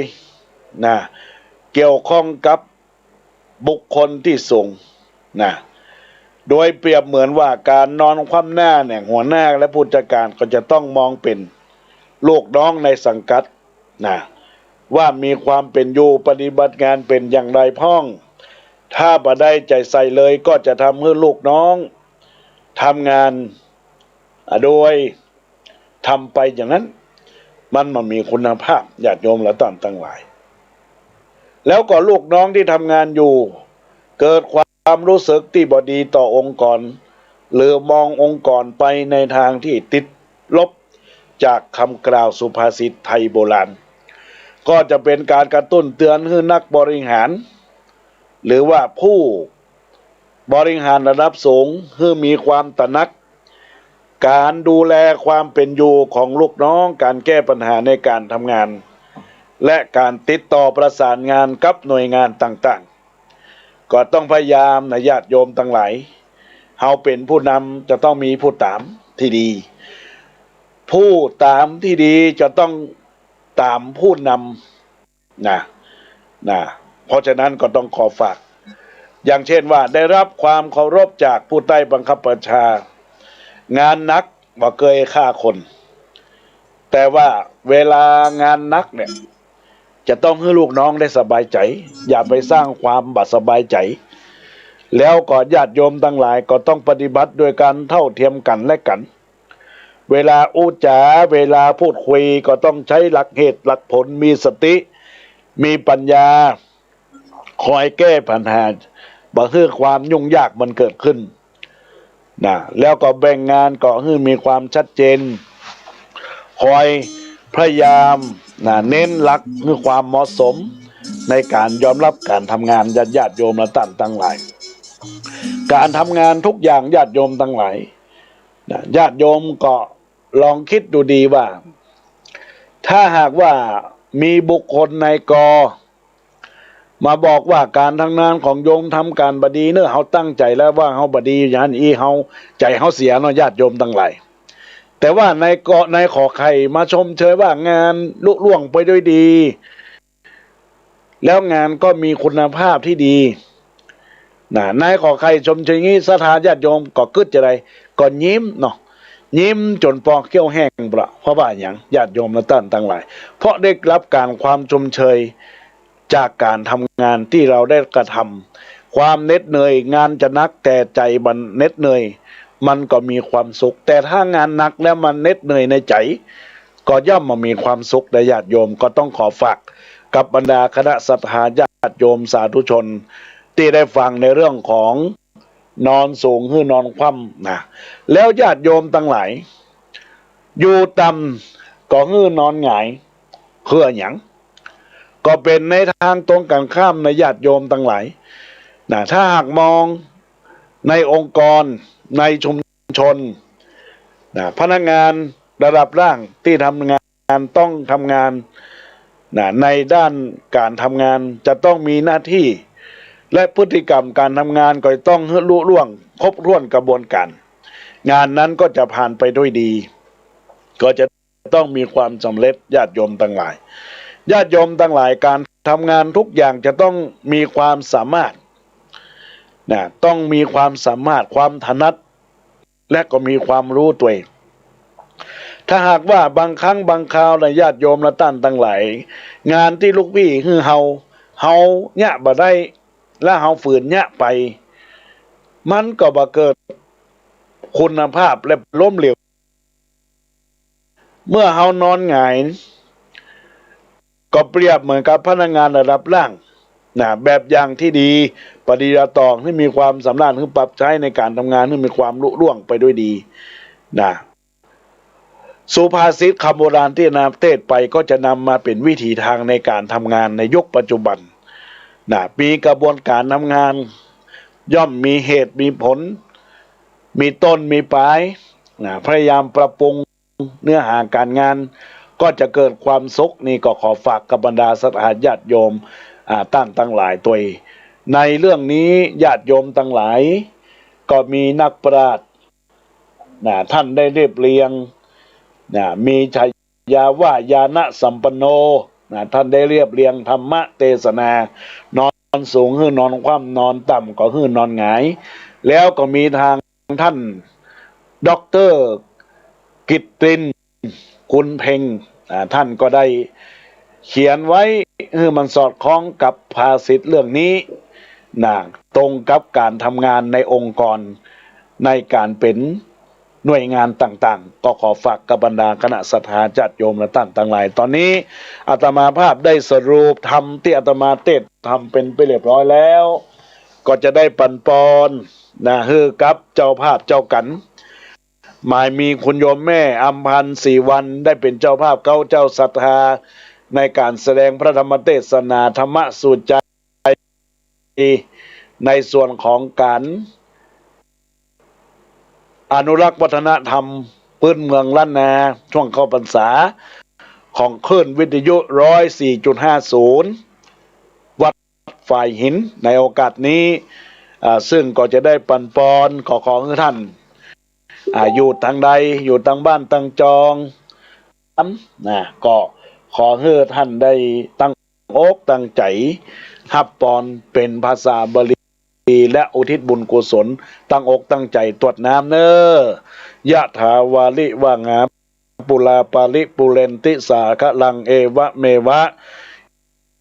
นะ เกี่ยวข้องกับบุคคลตี้สูง นะ โดยเปรียบเหมือนว่าก๋านนอนคว่ำหน้าเนี่ย หัวหน้าและผู้จัดก๋านก็จะต้องมองเป๋นลูกน้องในสังกัด นะ ว่ามีความเป๋นอยู่ ปฏิบัติงานเป๋นอย่างไรพ่อง ถ้าบ่ได้ใจ๋ใส่เลย ก็จะทำหื้อลูกน้องทำงาน อ่ะ โดยทำไปอย่างนั้น มันบ่มีคุณภาพ ญาติโยมและต้านตังหลาย แล้วก็ลูกน้องตี้ทำงานอยู่ เกิดความรู้สึกตี้บ่ดีต่อองค์กร หรือมององค์กรไปในตางตี้ติดลบ จากกำกล่าวสุภาษิตไทยโบราณ ก็จะเป๋นก๋านกระตุ้นเตือนหื้อนักบริหาร หรือว่าผู้บริหารระดับสูง หื้อมีความตระหนัก ก๋านดูแลความเป๋นอยู่ของลูกน้อง ก๋านแก้ปัญหาในก๋านทำงาน และก๋านติดต่อประสานงานกับหน่วยงานต่างๆ ก็ต้องพยายามนะ ญาติโยมตังหลาย เฮาเป๋นผู้นำจะต้องมีผู้ต๋ามตี้ดี ผู้ต๋ามตี้ดีจะต้องต๋ามผู้นำ นะ นะ เพราะฉะนั้นก็ต้องขอฝาก อย่างเช่นว่าได้รับความเคารพจากผู้ใต้บังคับบัญชา งานหนักบ่เกยฆ่าคน แต่ว่าเวลางานหนักเนี่ย จะต้องหื้อลูกน้องได้สบายใจ๋ อย่าไปสร้างความบ่สบายใจ๋ แล้วก็ญาติโยมตังหลายก็ต้องปฏิบัติโดยก๋านเท่าเทียมกั๋นและกั๋น เวลาอู้จ๋า เวลาพูดคุยก็ต้องใจ๊หลักเหตุหลักผล มีสติ มีปัญญา คอยแก้ปัญหา บ่หื้อความยุ่งยากมันเกิดขึ้น นะ แล้วก็แบ่งงานก็หื้อมีความชัดเจน คอยพยายาม นะ เน้นหลักหื้อความเหมาะสมในก๋านยอมฮับก๋านทำงาน ญาติ ญาติโยมและต้านตังหลาย ก๋านทำงานทุกอย่าง ญาติโยมตังหลาย นะ ญาติโยมก็ลองกึ๊ดดูดีว่า ถ้าหากว่ามีบุคคลในกอ มาบอกว่าก๋านทำงานของโยมทำก๋านบ่ดีเนาะ เฮาตั้งใจ๋แล้วว่าเฮาบ่ดี อย่างนั้นอี้เฮา ใจ๋เฮาเสียเนาะ ญาติโยมตังหลาย แต่ว่านายกอ นายขอไข่มาชมเชยว่างานลุล่วงไปด้วยดี แล้วงานก็มีคุณภาพตี้ดี นะ นายขอไข่ชมเชยอย่างนี้ ศรัทธาญาติโยมก็กึ๊ดจะใด ก็ยิ้มเนาะ ยิ้มจ๋นปอเขี้ยวแห้งปะ เพราะว่าหยัง ญาติโยมและต้านตังหลาย เพราะได้ฮับก๋านความชมเชยจากก๋านทำงานตี้เฮาได้กระทำ ความเหน็ดเหนื่อย งานจะหนักแต่ใจ๋บ่เหน็ดเหนื่อย มันก็มีความสุข แต่ถ้างานหนักแล้วมันเหน็ดเหนื่อยในใจ๋ ก็ย่อมบ่มีความสุข และญาติโยมก็ต้องขอฝากกับบรรดาคณะศรัทธาญาติโยมสาธุชน ตี้ได้ฟังในเรื่องของนอนสูงหื้อนอนคว่ำนะ แล้วญาติโยมตังหลาย อยู่ต่ำก็หื้อนอนหงาย เปื้อหยัง ก็เป๋นในตางตรงกั๋นข้ามนะญาติโยมตังหลาย นะ ถ้าหากมองในองค์กร ในชุมชน นะ พนักงานระดับล่างตี้ทำงาน ต้องทำงาน นะ ในด้านก๋านทำงานจะต้องมีหน้าตี้ และพฤติกรรมก๋านทำงานก็จะต้องหื้อลุล่วงครบถ้วนกระบวนก๋าน งานนั้นก็จะผ่านไปด้วยดี ก็จะต้องมีความสำเร็จ ญาติโยมตังหลาย ญาติโยมตังหลาย ก๋านทำงานทุกอย่างจะต้องมีความสามารถ นะ ต้องมีความสามารถ ความถนัด และก็มีความฮู้ตวย ถ้าหากว่าบางครั้งบางคราวนะญาติโยมและต้านตังหลาย งานตี้ลูกพี่หื้อเฮา เฮาเยียะบ่ได้ และเฮาฝืนเยียะไป มันก็บ่เกิดคุณภาพและล้มเหลว เมื่อเฮานอนหงาย ก็เปรียบเหมือนกับพนักงานระดับล่าง นะ แบบอย่างตี้ดี ปฏิบัติต่อหื้อมีความสำราญ หื้อปรับใจ๊ในก๋านทำงาน หื้อมีความลุล่วงไปด้วยดี นะ สุภาษิตกำโบราณตี้นำเตสน์ไปก็จะนำมาเป๋นวิถีตางในก๋านทำงานในยุคปัจจุบัน นะ มีกระบวนก๋านทำงาน ย่อมมีเหตุมีผล มีต้นมีปลาย นะ พยายามปรับปรุงเนื้อหาก๋านงาน ก็จะเกิดความสุข นี่ก็ขอฝากกับบรรดาศรัทธาญาติโยม อ่า ต้านตังหลายตวย ในเรื่องนี้ญาติโยมตังหลาย ก็มีนักปราชญ์ นะ ต้านได้เรียบเรียง นะ มีฉายาว่าญาณสัมปันโน นะ ต้านได้เรียบเรียงธรรมเตสนา นอนสูงหื้อนอนคว่ำ นอนต่ำก็หื้อนอนหงาย แล้วก็มีตางต้านด็อกเตอร์กิตติน คุณเพ็ง อ่า ต้านก็ได้เขียนไว้หื้อมันสอดคล้องกับภาษิตเรื่องนี้ นะ ตรงกับก๋านทำงานในองค์กร ในก๋านเป๋นหน่วยงานต่างๆ ก็ขอฝากกับบรรดาคณะศรัทธาญาติโยมและต้านตังหลาย ตอนนี้อาตมาภาพได้สรุปธรรมตี้อาตมาเตสน์ธรรมเป๋นไปเรียบร้อยแล้ว ก็จะได้ปันปอน นะ หื้อกับเจ้าภาพเจ้ากั๋น หมายมีคุณโยมแม่อำพันธ์ ศรีวรรณ ได้เป๋นเจ้าภาพเก๊าเจ้าศรัทธา ในก๋านแสดงพระธรรมเตสนาธรรมสูตรใจ ในส่วนของก๋านอนุรักษ์วัฒนธรรมพื้นเมืองล้านนา ช่วงเข้าพรรษา ของคลื่นวิทยุ ร้อยสี่จุดห้าศูนย์ วัด ฝายหิน ในโอกาสนี้ อ่า ซึ่งก็จะได้ปันปอน ขอ ขอหื้อต้าน อ่า อยู่ตางใด อยู่ตางบ้านตางจอง นะ ก็ขอหื้อต้านได้ตั้งอกตั้งใจ๋ ฮับปอนเป๋นภาษาบาลี และอุทิศบุญกุศล ตั้งอกตั้งใจ๋ตวดน้ำเน้อ ยะถาวาริวะหา ปูราปาริปูเรนติสาคะรัง เอวะเมวะ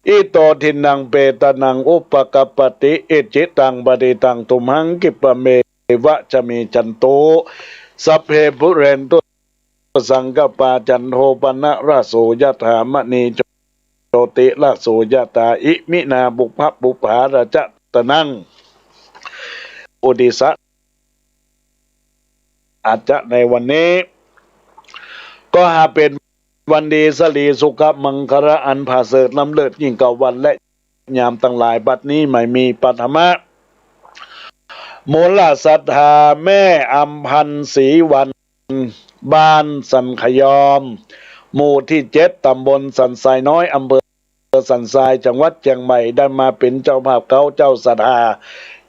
อิโตทินนังเปตานังอุปกัปปติ อิจฉิตังปัตถิตังตุมหัง ขิปปะเมวะสะมิชชันตุ สัพเพปูเรนตุ สังกัปปา จันโทปนรสโส ยะถามะณีโชติรสโส ยะถา อิมินาปุพพะปุปผา ราชะตะนัง อุติสสะ อาจจะในวันนี้ ก็หาเป๋นวันดี สะหลีสุขะ มังคะละอันผาเสริฐล้ำเลิศยิ่งกว่าวันและยามตังหลาย บัดนี้หมายมีปฐมะ มูลศรัทธาแม่อำพันธ์ศรีวรรณ บ้านสันขยอม หมู่ตี้เจ็ด ต๋ำบลสันทรายน้อย อำเภอสันทราย จังหวัดเจียงใหม่ ได้มาเป๋นเจ้าภาพเก๊าเจ้าศรัทธา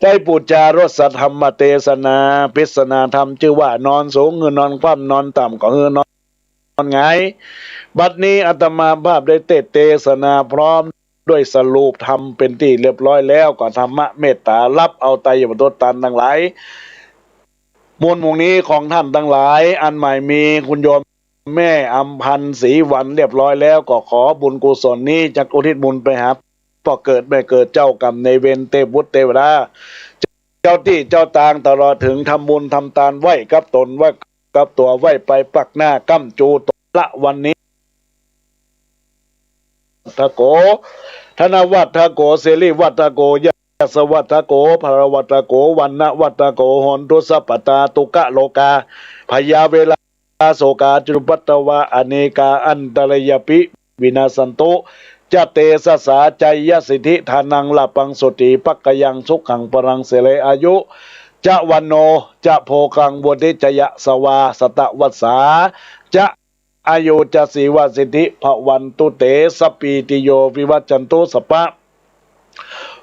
ได้ปู๋จารสธรรมเตสนา เตสนาธรรมจื้อว่านอนสูงหื้อนอนคว่ำ นอนต่ำก็หื้อนอน นอนหงาย บัดนี้อาตมาภาพได้เตสน์เตสนาพร้อมด้วยสรุปธรรมเป๋นตี้เรียบร้อยแล้ว ก็ธรรมะเมตต๋าฮับเอาไตยมทูตตันตังหลาย มูลหมู่นี้ของต้านตังหลาย อันหมายมีคุณโยมแม่อำพันธ์ศรีวรรณเรียบร้อยแล้ว ก็ขอบุญกุศลนี้จักอุทิศบุญไปหาป้อเกิดแม่เกิด เจ้ากรรมนายเวร เตพบุตรเตวดา เจ้าตี้เจ้าตาง ตลอดเถิงทำบุญทำตานไหว้กับต๋นไหว้กับตั๋วไหว้ไปปักหน้าก้ำจู๋ตนละวันนี้ วัฒโก ธนวัฒโก สิริวัฒโก ยศวัฒโก พลวัฒโก วรรณวัฒโก โหนตุสัพพตา ทุกขโรคา พยาเวรา โศกา จุปัตตวา อเนกา อันตรายาปิ วินาสสันตุ จะเตสสา ชัยสิทธิ ธานัง ลาภัง โสติภักขยัง สุขัง พลัง สิริ อายุ จะ วรรณโณ จะ โภคัง วุฒิ จะ ยะสวา สตวัสสา จะ อายุ จะ สีวสิทธิ ภวันตุ เต สัพพีติโย วิวัชชันตุ สัพพะ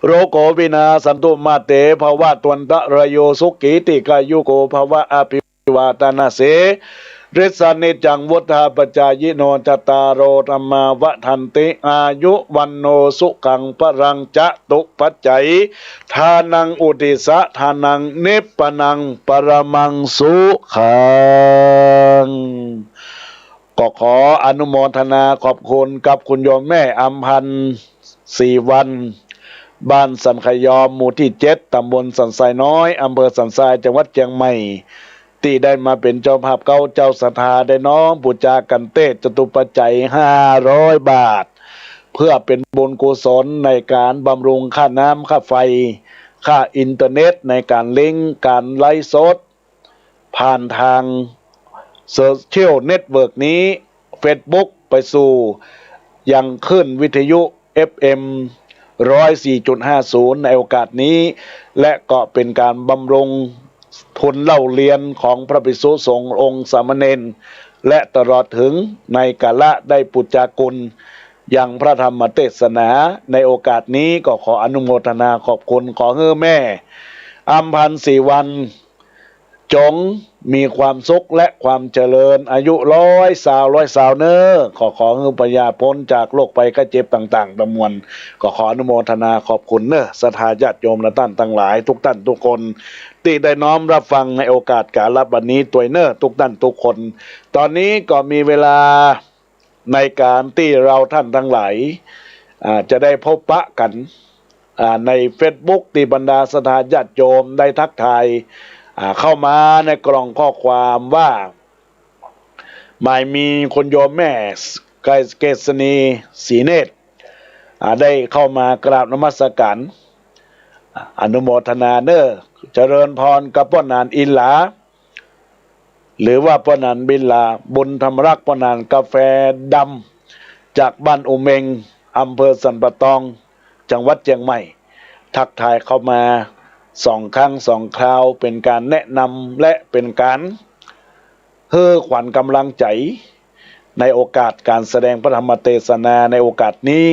โรโค วินาสสันตุ มา เต ภวัตวันตะราโย สุขี ทีฆายุโก ภวะ อภิวาทะนะสีลิสสะ นิจจัง วุฑฒาปะจายิโน จัตตาโร ธัมมา วัฑฒันติ อายุ วรรณโณ สุขัง พลัง จะตุปัจจัยทานัง อุทิสสะ ทานัง นิพพานัง ปรมัง สุขัง ก็ขออนุโมทนาขอบคุณกับคุณโยมแม่อำพันธ์ศรีวรรณ บ้านสันขยอม หมู่ตี้เจ็ด ต๋ำบลสันทรายน้อย อำเภอสันทราย จังหวัดเจียงใหม่ ตี้ได้มาเป๋นเจ้าภาพเก๊าเจ้าศรัทธา ได้น้อมปู๋จากั๋นเตสน์จตุปัจจัยห้าร้อยบาท เพื่อเป๋นบุญกุศลในก๋านบำรุงค่าน้ำค่าไฟ ค่าอินเทอร์เน็ต ในก๋านลิงก์ก๋านไลฟ์สด ผ่านตางโซเชียลเน็ตเวิร์กนี้ เฟซบุ๊ก ไปสู่ยังคลื่นวิทยุ เอฟเอ็ม ร้อยสี่จุดห้าศูนย์ ในโอกาสนี้ และก็เป๋นก๋านบำรุงทุนเล่าเรียนของพระภิกษุสงฆ์องค์สามเณร และตลอดเถิงในกาละได้ปู๋จากุณยังพระธรรมเตสนา ในโอกาสนี้ก็ขออนุโมทนาขอบคุณ ขอหื้อแม่อำพันธ์ศรีวรรณ จงมีความสุขและความเจริญ อายุร้อยซาว ร้อยซาวเน้อ ขอ ขอหื้อพญาพ้นจากโรคภัยไข้เจ็บต่างๆ ตังมวล ก็ขออนุโมทนาขอบคุณเน้อ ศรัทธาญาติโยมและต้านตังหลาย ทุกต้านทุกคน ตี้ได้น้อมรับฟังในโอกาสกาละบัดนี้ตวยเน้อ ทุกต้านทุกคน ต๋อนนี้ก็มีเวลา ในก๋านตี้เฮาต้านตังหลาย อ่า จะได้พบปะกั๋น อ่า ในเฟซบุ๊ก ตี้บรรดาศรัทธาญาติโยมได้ทักทาย อ่า เข้ามาในกล่องข้อความว่า หมายมีคุณโยมแม่เกษณี ศรีเนตร อ่า ได้เข้ามากราบนมัสการ อ่า อนุโมทนาเน้อ เจริญพรกับป้อหนานอินหลา หรือว่าป้อหนานบินหลา บุญธรรมรักษ์ ป้อหนานกาแฟดำ จากบ้านอุเม็ง อำเภอสันป่าตอง จังหวัดเจียงใหม่ ทักทายเข้ามาสองครั้งสองคราว เป๋นก๋านแนะนำและเป๋นก๋านหื้อขวัญก๋ำลังใจ๋ ในโอกาสก๋านแสดงพระธรรมเตสนาในโอกาสนี้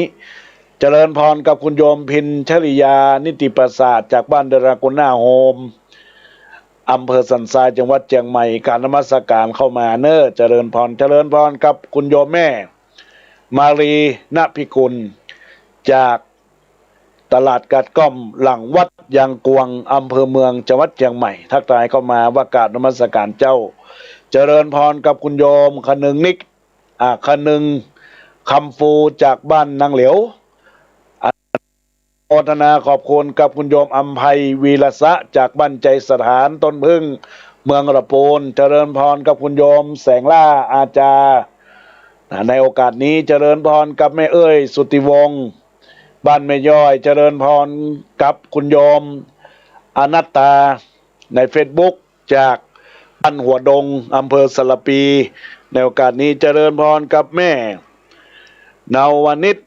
เจริญพรกับคุณโยมพินชริยา นิติประสาท จากบ้านเดอะลากูน่าโฮม อำเภอสันทราย จังหวัดเจียงใหม่ กราบนมัสการเข้ามาเน้อ เจริญพร เจริญพรกับคุณโยมแม่ มาลี ณ พิกุล จากตลาดกาดก้อมหลังวัดยางกวง อำเภอเมือง จังหวัดเจียงใหม่ ทักทายเข้ามาว่ากราบนมัสการเจ้า เจริญพรกับคุณโยม คนึงนิก อ่า คนึงคำฟู จากบ้านนางเหลียว ทนาขอบคุณกับคุณโยมอำไพ วีรสะ จากบ้านไจสถานต้นผึ้ง เมืองละปูน เจริญพรกับคุณโยมแสงล่า อาจารย์ ในโอกาสนี้เจริญพรกับแม่เอ้ย สุทธิวงศ์ บ้านแม่ย้อย เจริญพรกับคุณโยมอนัตตา ในเฟซบุ๊ก จากบ้านหัวดง อำเภอสารภี ในโอกาสนี้เจริญพรกับแม่ นวนิช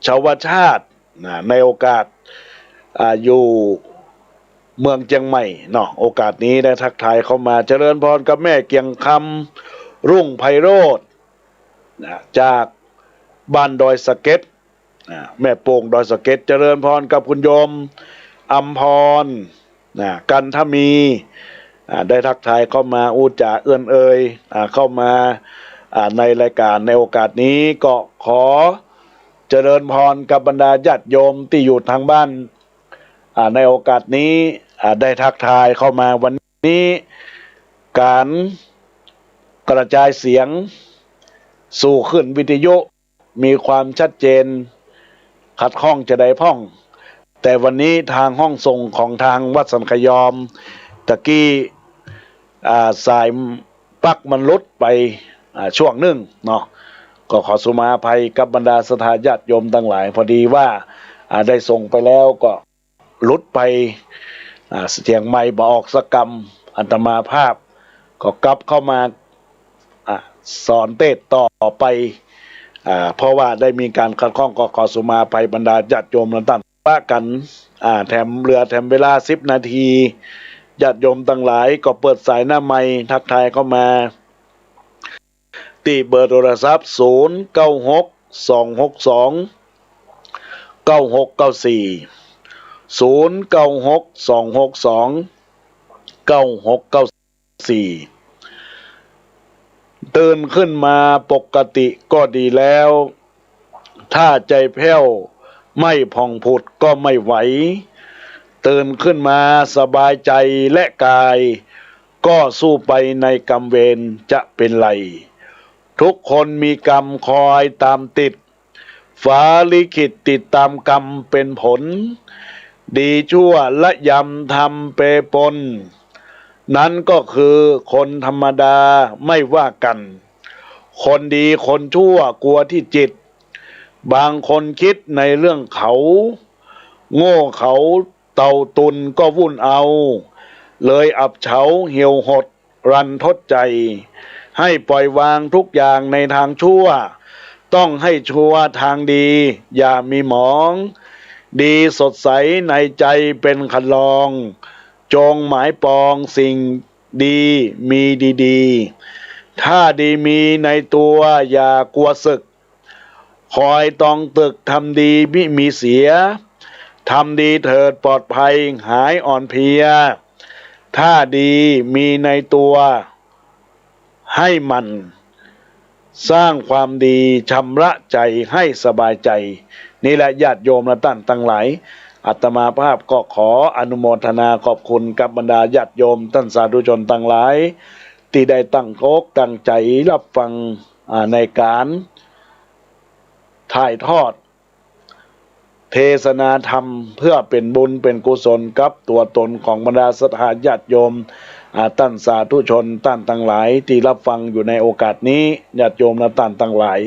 ชวชาติ นะ ในโอกาส อ่า อยู่เมืองเจียงใหม่เนาะ โอกาสนี้ได้ทักทายเข้ามา เจริญพรกับแม่เกียงคำ รุ่งไพโรจน์ นะ จากบ้านดอยสะเก็ด อ่า แม่โป่งดอยสะเก็ด เจริญพรกับคุณโยมอำพร นะ กันทมี อ่า ได้ทักทายเข้ามา อู้จ๋าเอื้อนเอ่ย อ่า เข้ามา อ่า ในรายการในโอกาสนี้ ก็ขอเจริญพรกับบรรดาญาติโยมตี้อยู่ตางบ้าน อ่า ในโอกาสนี้ อ่า ได้ทักทายเข้ามา วันนี้ก๋านกระจายเสียงสู่คลื่นวิทยุ มีความชัดเจน ขัดข้องจะใดพ่อง แต่วันนี้ตางห้องส่งของตางวัดสันขยอม ตะกี้ อ่า สายปลั๊กมันหลุดไป อ่า ช่วงนึ่งเนาะ ก็ขอสุมาอภัยกับบรรดาศรัทธาญาติโยมตังหลาย พอดีว่า อ่า ได้ส่งไปแล้วก็ หลุดไป อ่า เสียงไมค์บ่ออกสักกำ อาตมาภาพก็กลับเข้ามา อ่า สอนเตสน์ต่อไป อ่า เพราะว่าได้มีก๋านขัดข้อง ก็ขอสุมาอภัยบรรดาญาติโยมทุกต้าน ปะกั๋น อ่า แถมเหลือแถมเวลาสิบนาที ญาติโยมตังหลายก็เปิดสายหน้าไมค์ทักทายเข้ามา ตี้เบอร์โทรศัพท์ ศูนย์เก้าหก สองหกสอง เก้าหกเก้าสี่ ศูนย์เก้าหก สองหกสอง เก้าหกเก้าสี่ ตื่นขึ้นมาปกติก็ดีแล้ว ถ้าใจแผ้วไม่ผ่องผุดก็ไม่ไหว ตื่นขึ้นมาสบายใจและกาย ก็สู้ไปในกรรมเวรจะเป็นไร ทุกคนมีกรรมคอยตามติด ฟ้าลิขิตติดตามกรรมเป็นผล ดีชั่วละยำทำเปปน นั้นก็คือคนธรรมดาไม่ว่ากั๋น คนดีคนชั่วกั๋วตี้จิต บางคนกึ๊ดในเรื่องเขา โง่เขาเต่าตุนก็วุ่นเอา เลยอับเฉาเหี่ยวหด รันทดใจ ให้ปล่อยวางทุกอย่างในตางชั่ว ต้องให้ชัวร์ตางดี อย่ามีหมอง ดีสดใสในใจเป็นคันลอง จงหมายปองสิ่งดีมีดีๆ ถ้าดีมีในตัวอย่ากั๋วเสิก คอยตองตึกทำดีมิมีเสีย ทำดีเถิดปลอดภัยหายอ่อนเพลีย ถ้าดีมีในตัวให้หมั่นสร้างความดีชำระใจให้สบายใจ นี่แหละญาติโยมและต้านตังหลาย อาตมาภาพก็ขออนุโมทนาขอบคุณกับบรรดาญาติโยมต้านสาธุชนตังหลาย ตี้ได้ตั้งอกตั้งใจ๋ฮับฟัง อ่า ในก๋านถ่ายทอดเทศนาธรรม เปื้อเป๋นบุญเป๋นกุศลกับตั๋วตนของบรรดาศรัทธาญาติโยม อ่า ต้านสาธุชนต้านตังหลายตี้ฮับฟังอยู่ในโอกาสนี้ ญาติโยมและต้านตังหลาย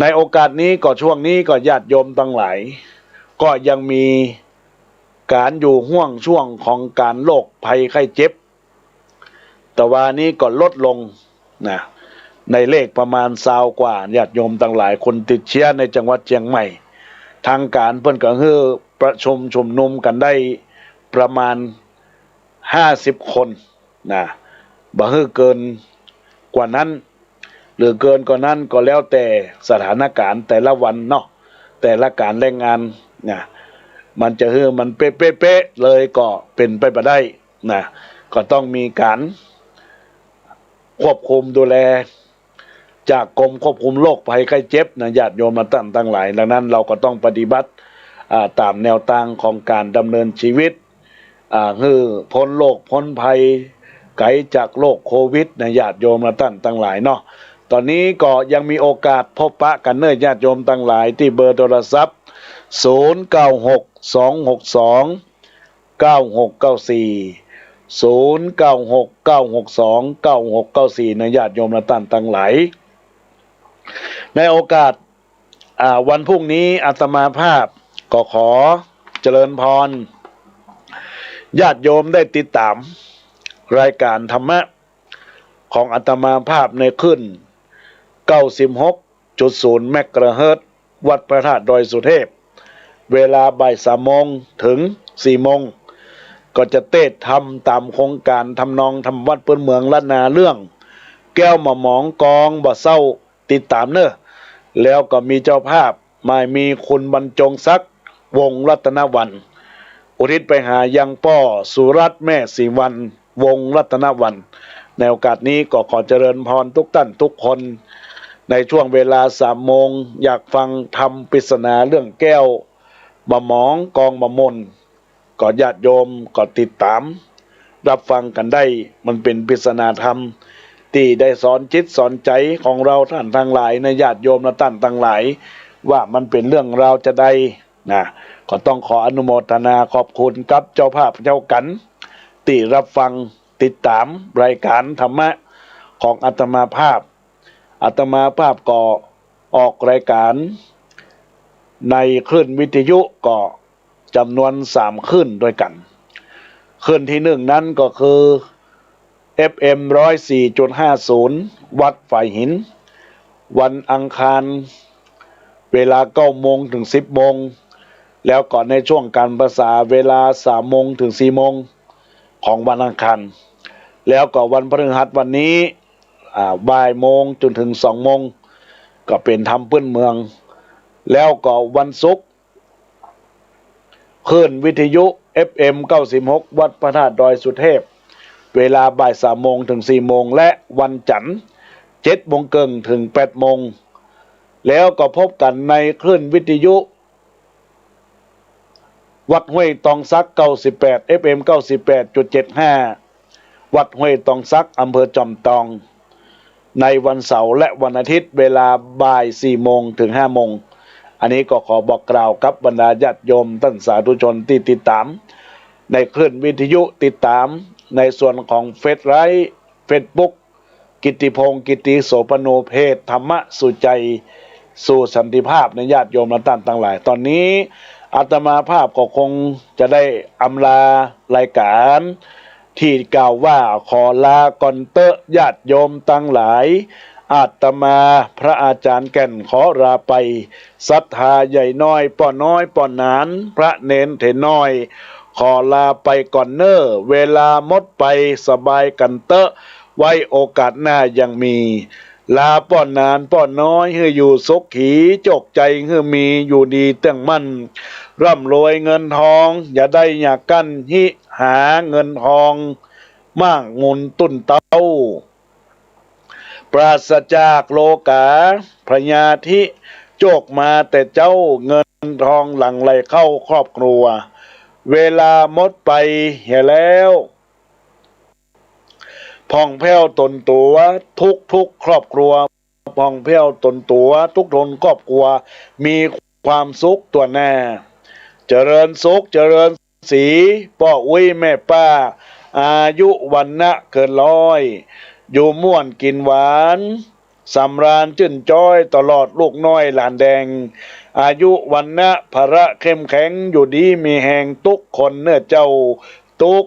ในโอกาสนี้ก็ช่วงนี้ก็ญาติโยมตังหลาย ก็ยังมีก๋านอยู่ห่วงช่วงของก๋านโรคภัยไข้เจ็บ แต่ว่านี้ก็ลดลงนะ ในเลขประมาณซาวกว่าญาติโยมตังหลาย คนติดเชื้อในจังหวัดเจียงใหม่ ตางก๋านเปิ้นก็หื้อประชุมชุมนุมกั๋นได้ประมาณห้าสิบคนนะ บ่หื้อเกินกว่านั้น หรือเกินกว่านั้นก็แล้วแต่สถานก๋านแต่ละวันเนาะ แต่ละก๋านแรงงานนะ มันจะหื้อมันเป๊ะๆๆเลยก็เป๋นไปบ่ได้นะ ก็ต้องมีก๋านควบคุมดูแล จากกรมควบคุมโรคภัยไข้เจ็บนะ ญาติโยมและต้านตังหลาย ดังนั้นเราก็ต้องปฏิบัติ อ่า ต๋ามแนวตางของก๋านดำเนินชีวิต อ่า หื้อป๊นโรคป๊นภัย ไก๋จากโรคโควิดนะ ญาติโยมและต้านตังหลายเนาะ ต๋อนนี้ก็ยังมีโอกาสพบปะกั๋นเน่อญาติโยมตังหลายตี้เบอร์โทรศัพท์ ศูนย์เก้าหก สองหกสอง เก้าหกเก้าสี่ ศูนย์เก้าหก เก้าหกสอง เก้าหกเก้าสี่ นะญาติโยมและต้านตังหลาย ในโอกาส อ่า วันพรุ่งนี้อาตมาภาพก็ขอเจริญพร ญาติโยมได้ติดต๋ามรายก๋านธรรมะของอาตมาภาพในคลื่น เก้าสิบหกจุดศูนย์ เมกะเฮิรตซ์ วัดพระธาตุดอยสุเทพ เวลาบ่ายสามโมงเถิงสี่โมง ก็จะเตสน์ธรรมต๋ามโครงก๋านทำนองธรรมวัดปื้นเมืองล้านนาเรื่อง แก้วบ่หมองกองบ่เศร้า ติดต๋ามเน่อ แล้วก็มีเจ้าภาพหมายมีคุณบรรจงศักดิ์ วงศ์รัตนวรรณ อุทิศไปหายังป้อสุรัตน์แม่ศรีวรรณ วงศ์รัตนวรรณ ในโอกาสนี้ก็ขอเจริญพรทุกต้านทุกคน ในช่วงเวลาสามโมง อยากฟังธรรมปริศนาเรื่องแก้วบ่หมองกองบ่มน ก็ญาติโยมก็ติดต๋ามรับฟังกั๋นได้ มันเป๋นปริศนาธรรมตี้ได้สอนจิตสอนใจ๋ของเฮาต้านตังหลาย นะญาติโยมและต้านตังหลาย ว่ามันเป๋นเรื่องราวจาใดนะ ก็ต้องขออนุโมทนาขอบคุณกับเจ้าภาพเจ้ากั๋น ตี้รับฟังติดต๋ามรายก๋านธรรมะของอาตมาภาพ อาตมาภาพก็ออกรายก๋านในคลื่นวิทยุก็จ๋ำนวนสามคลื่นตวยกั๋น คลื่นตี้นึ่งนั้นก็คือ เอฟเอ็ม ร้อยสี่จุดห้าศูนย์ วัดฝายหิน วันอังคาร เวลาเก้าโมงเถิงสิบโมง แล้วก็ในช่วงก๋านภาษาเวลาสามโมงเถิงสี่โมงของวันอังคาร แล้วก็วันพฤหัสวันนี้ อ่า บ่ายโมงจ๋นเถิงสองโมง ก็เป๋นธรรมปื้นเมือง แล้วก็วันศุกร์ คลื่นวิทยุ เอฟเอ็ม เก้าสิบหก วัดพระธาตุดอยสุเทพ เวลาบ่ายสามโมงเถิงสี่โมง และวันจั๋นทร์ เจ็ดโมงเกิ่งเถิงแปดโมง แล้วก็พบกั๋นในคลื่นวิทยุ วัดห้วยตองสัก เก้าสิบแปด เอฟเอ็ม เก้าสิบแปดจุดเจ็ดห้า วัดห้วยตองสัก อำเภอจอมตอง ในวันเสาร์และวันอาทิตย์ เวลาบ่ายสี่โมงเถิงห้าโมง อันนี้ก็ขอบอกกล่าวกับบรรดาญาติโยมต้านสาธุชนตี้ติดต๋ามในคลื่นวิทยุ ติดต๋ามในส่วนของเฟซไลฟ์ เฟซบุ๊ก กิตติพงษ์ กิตติโสภโณ เพจธรรมะสู่ใจ๋สู่สันติภาพ นะญาติโยมและต้านตังหลาย ต๋อนนี้อาตมาภาพก็คงจะได้อำลารายก๋านตี้กล่าวว่า ขอลาก่อนเต๊อะญาติโยมตังหลาย อาตมาพระอาจ๋ารย์แก่นขอลาไป ศรัทธาใหญ่น้อย ป้อน้อยป้อหนาน พระเณรเถรน้อย ขอลาไปก่อนเน่อ เวลาหมดไป สบายกั๋นเต๊อะ ไว้โอกาสหน้ายังมี ลาป้อหนานป้อน้อย หื้ออยู่สุขี โจคใจ๋หื้อมี อยู่ดีเตื้องมั่น ร่ำรวยเงินทอง อย่าได้อย่ากั้น หิหาเงินทอง มากมูลตุ้นเต๊า ปราศจากโรคา พยาธิ โจคมาแต่เจ๊า เงินทองหลั่งไหลเข้าครอบครัว เวลาหมดไปเหียแล้ว ผ่องแผ้วตนตั๋ว ทุกๆครอบครัว ผ่องแผ้วตนตั๋ว ทุกๆครอบครัว มีความสุขทั่วหน้า เจริญสุข เจริญศรี ป้ออุ๊ยแม่ป้า อายุวรรณะเกินร้อย อยู่ม่วนกิ๋นหวาน สำราญจื้นจ๊อย ตลอดลูกน้อยหลานแดง อายุวรรณะพละเข้มแข็ง อยู่ดีมีแฮง ทุกคนเน่อเจ้า ทุก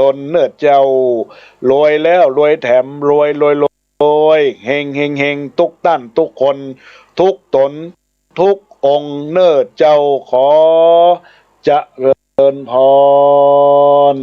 คนเน่อเจ้า รวยแล้วรวยแถม รวยรวยรวย เฮงเฮงเฮง ทุกต้านทุกคน ทุกต๋น ทุกองค์เน่อเจ้า ขอเจริญพร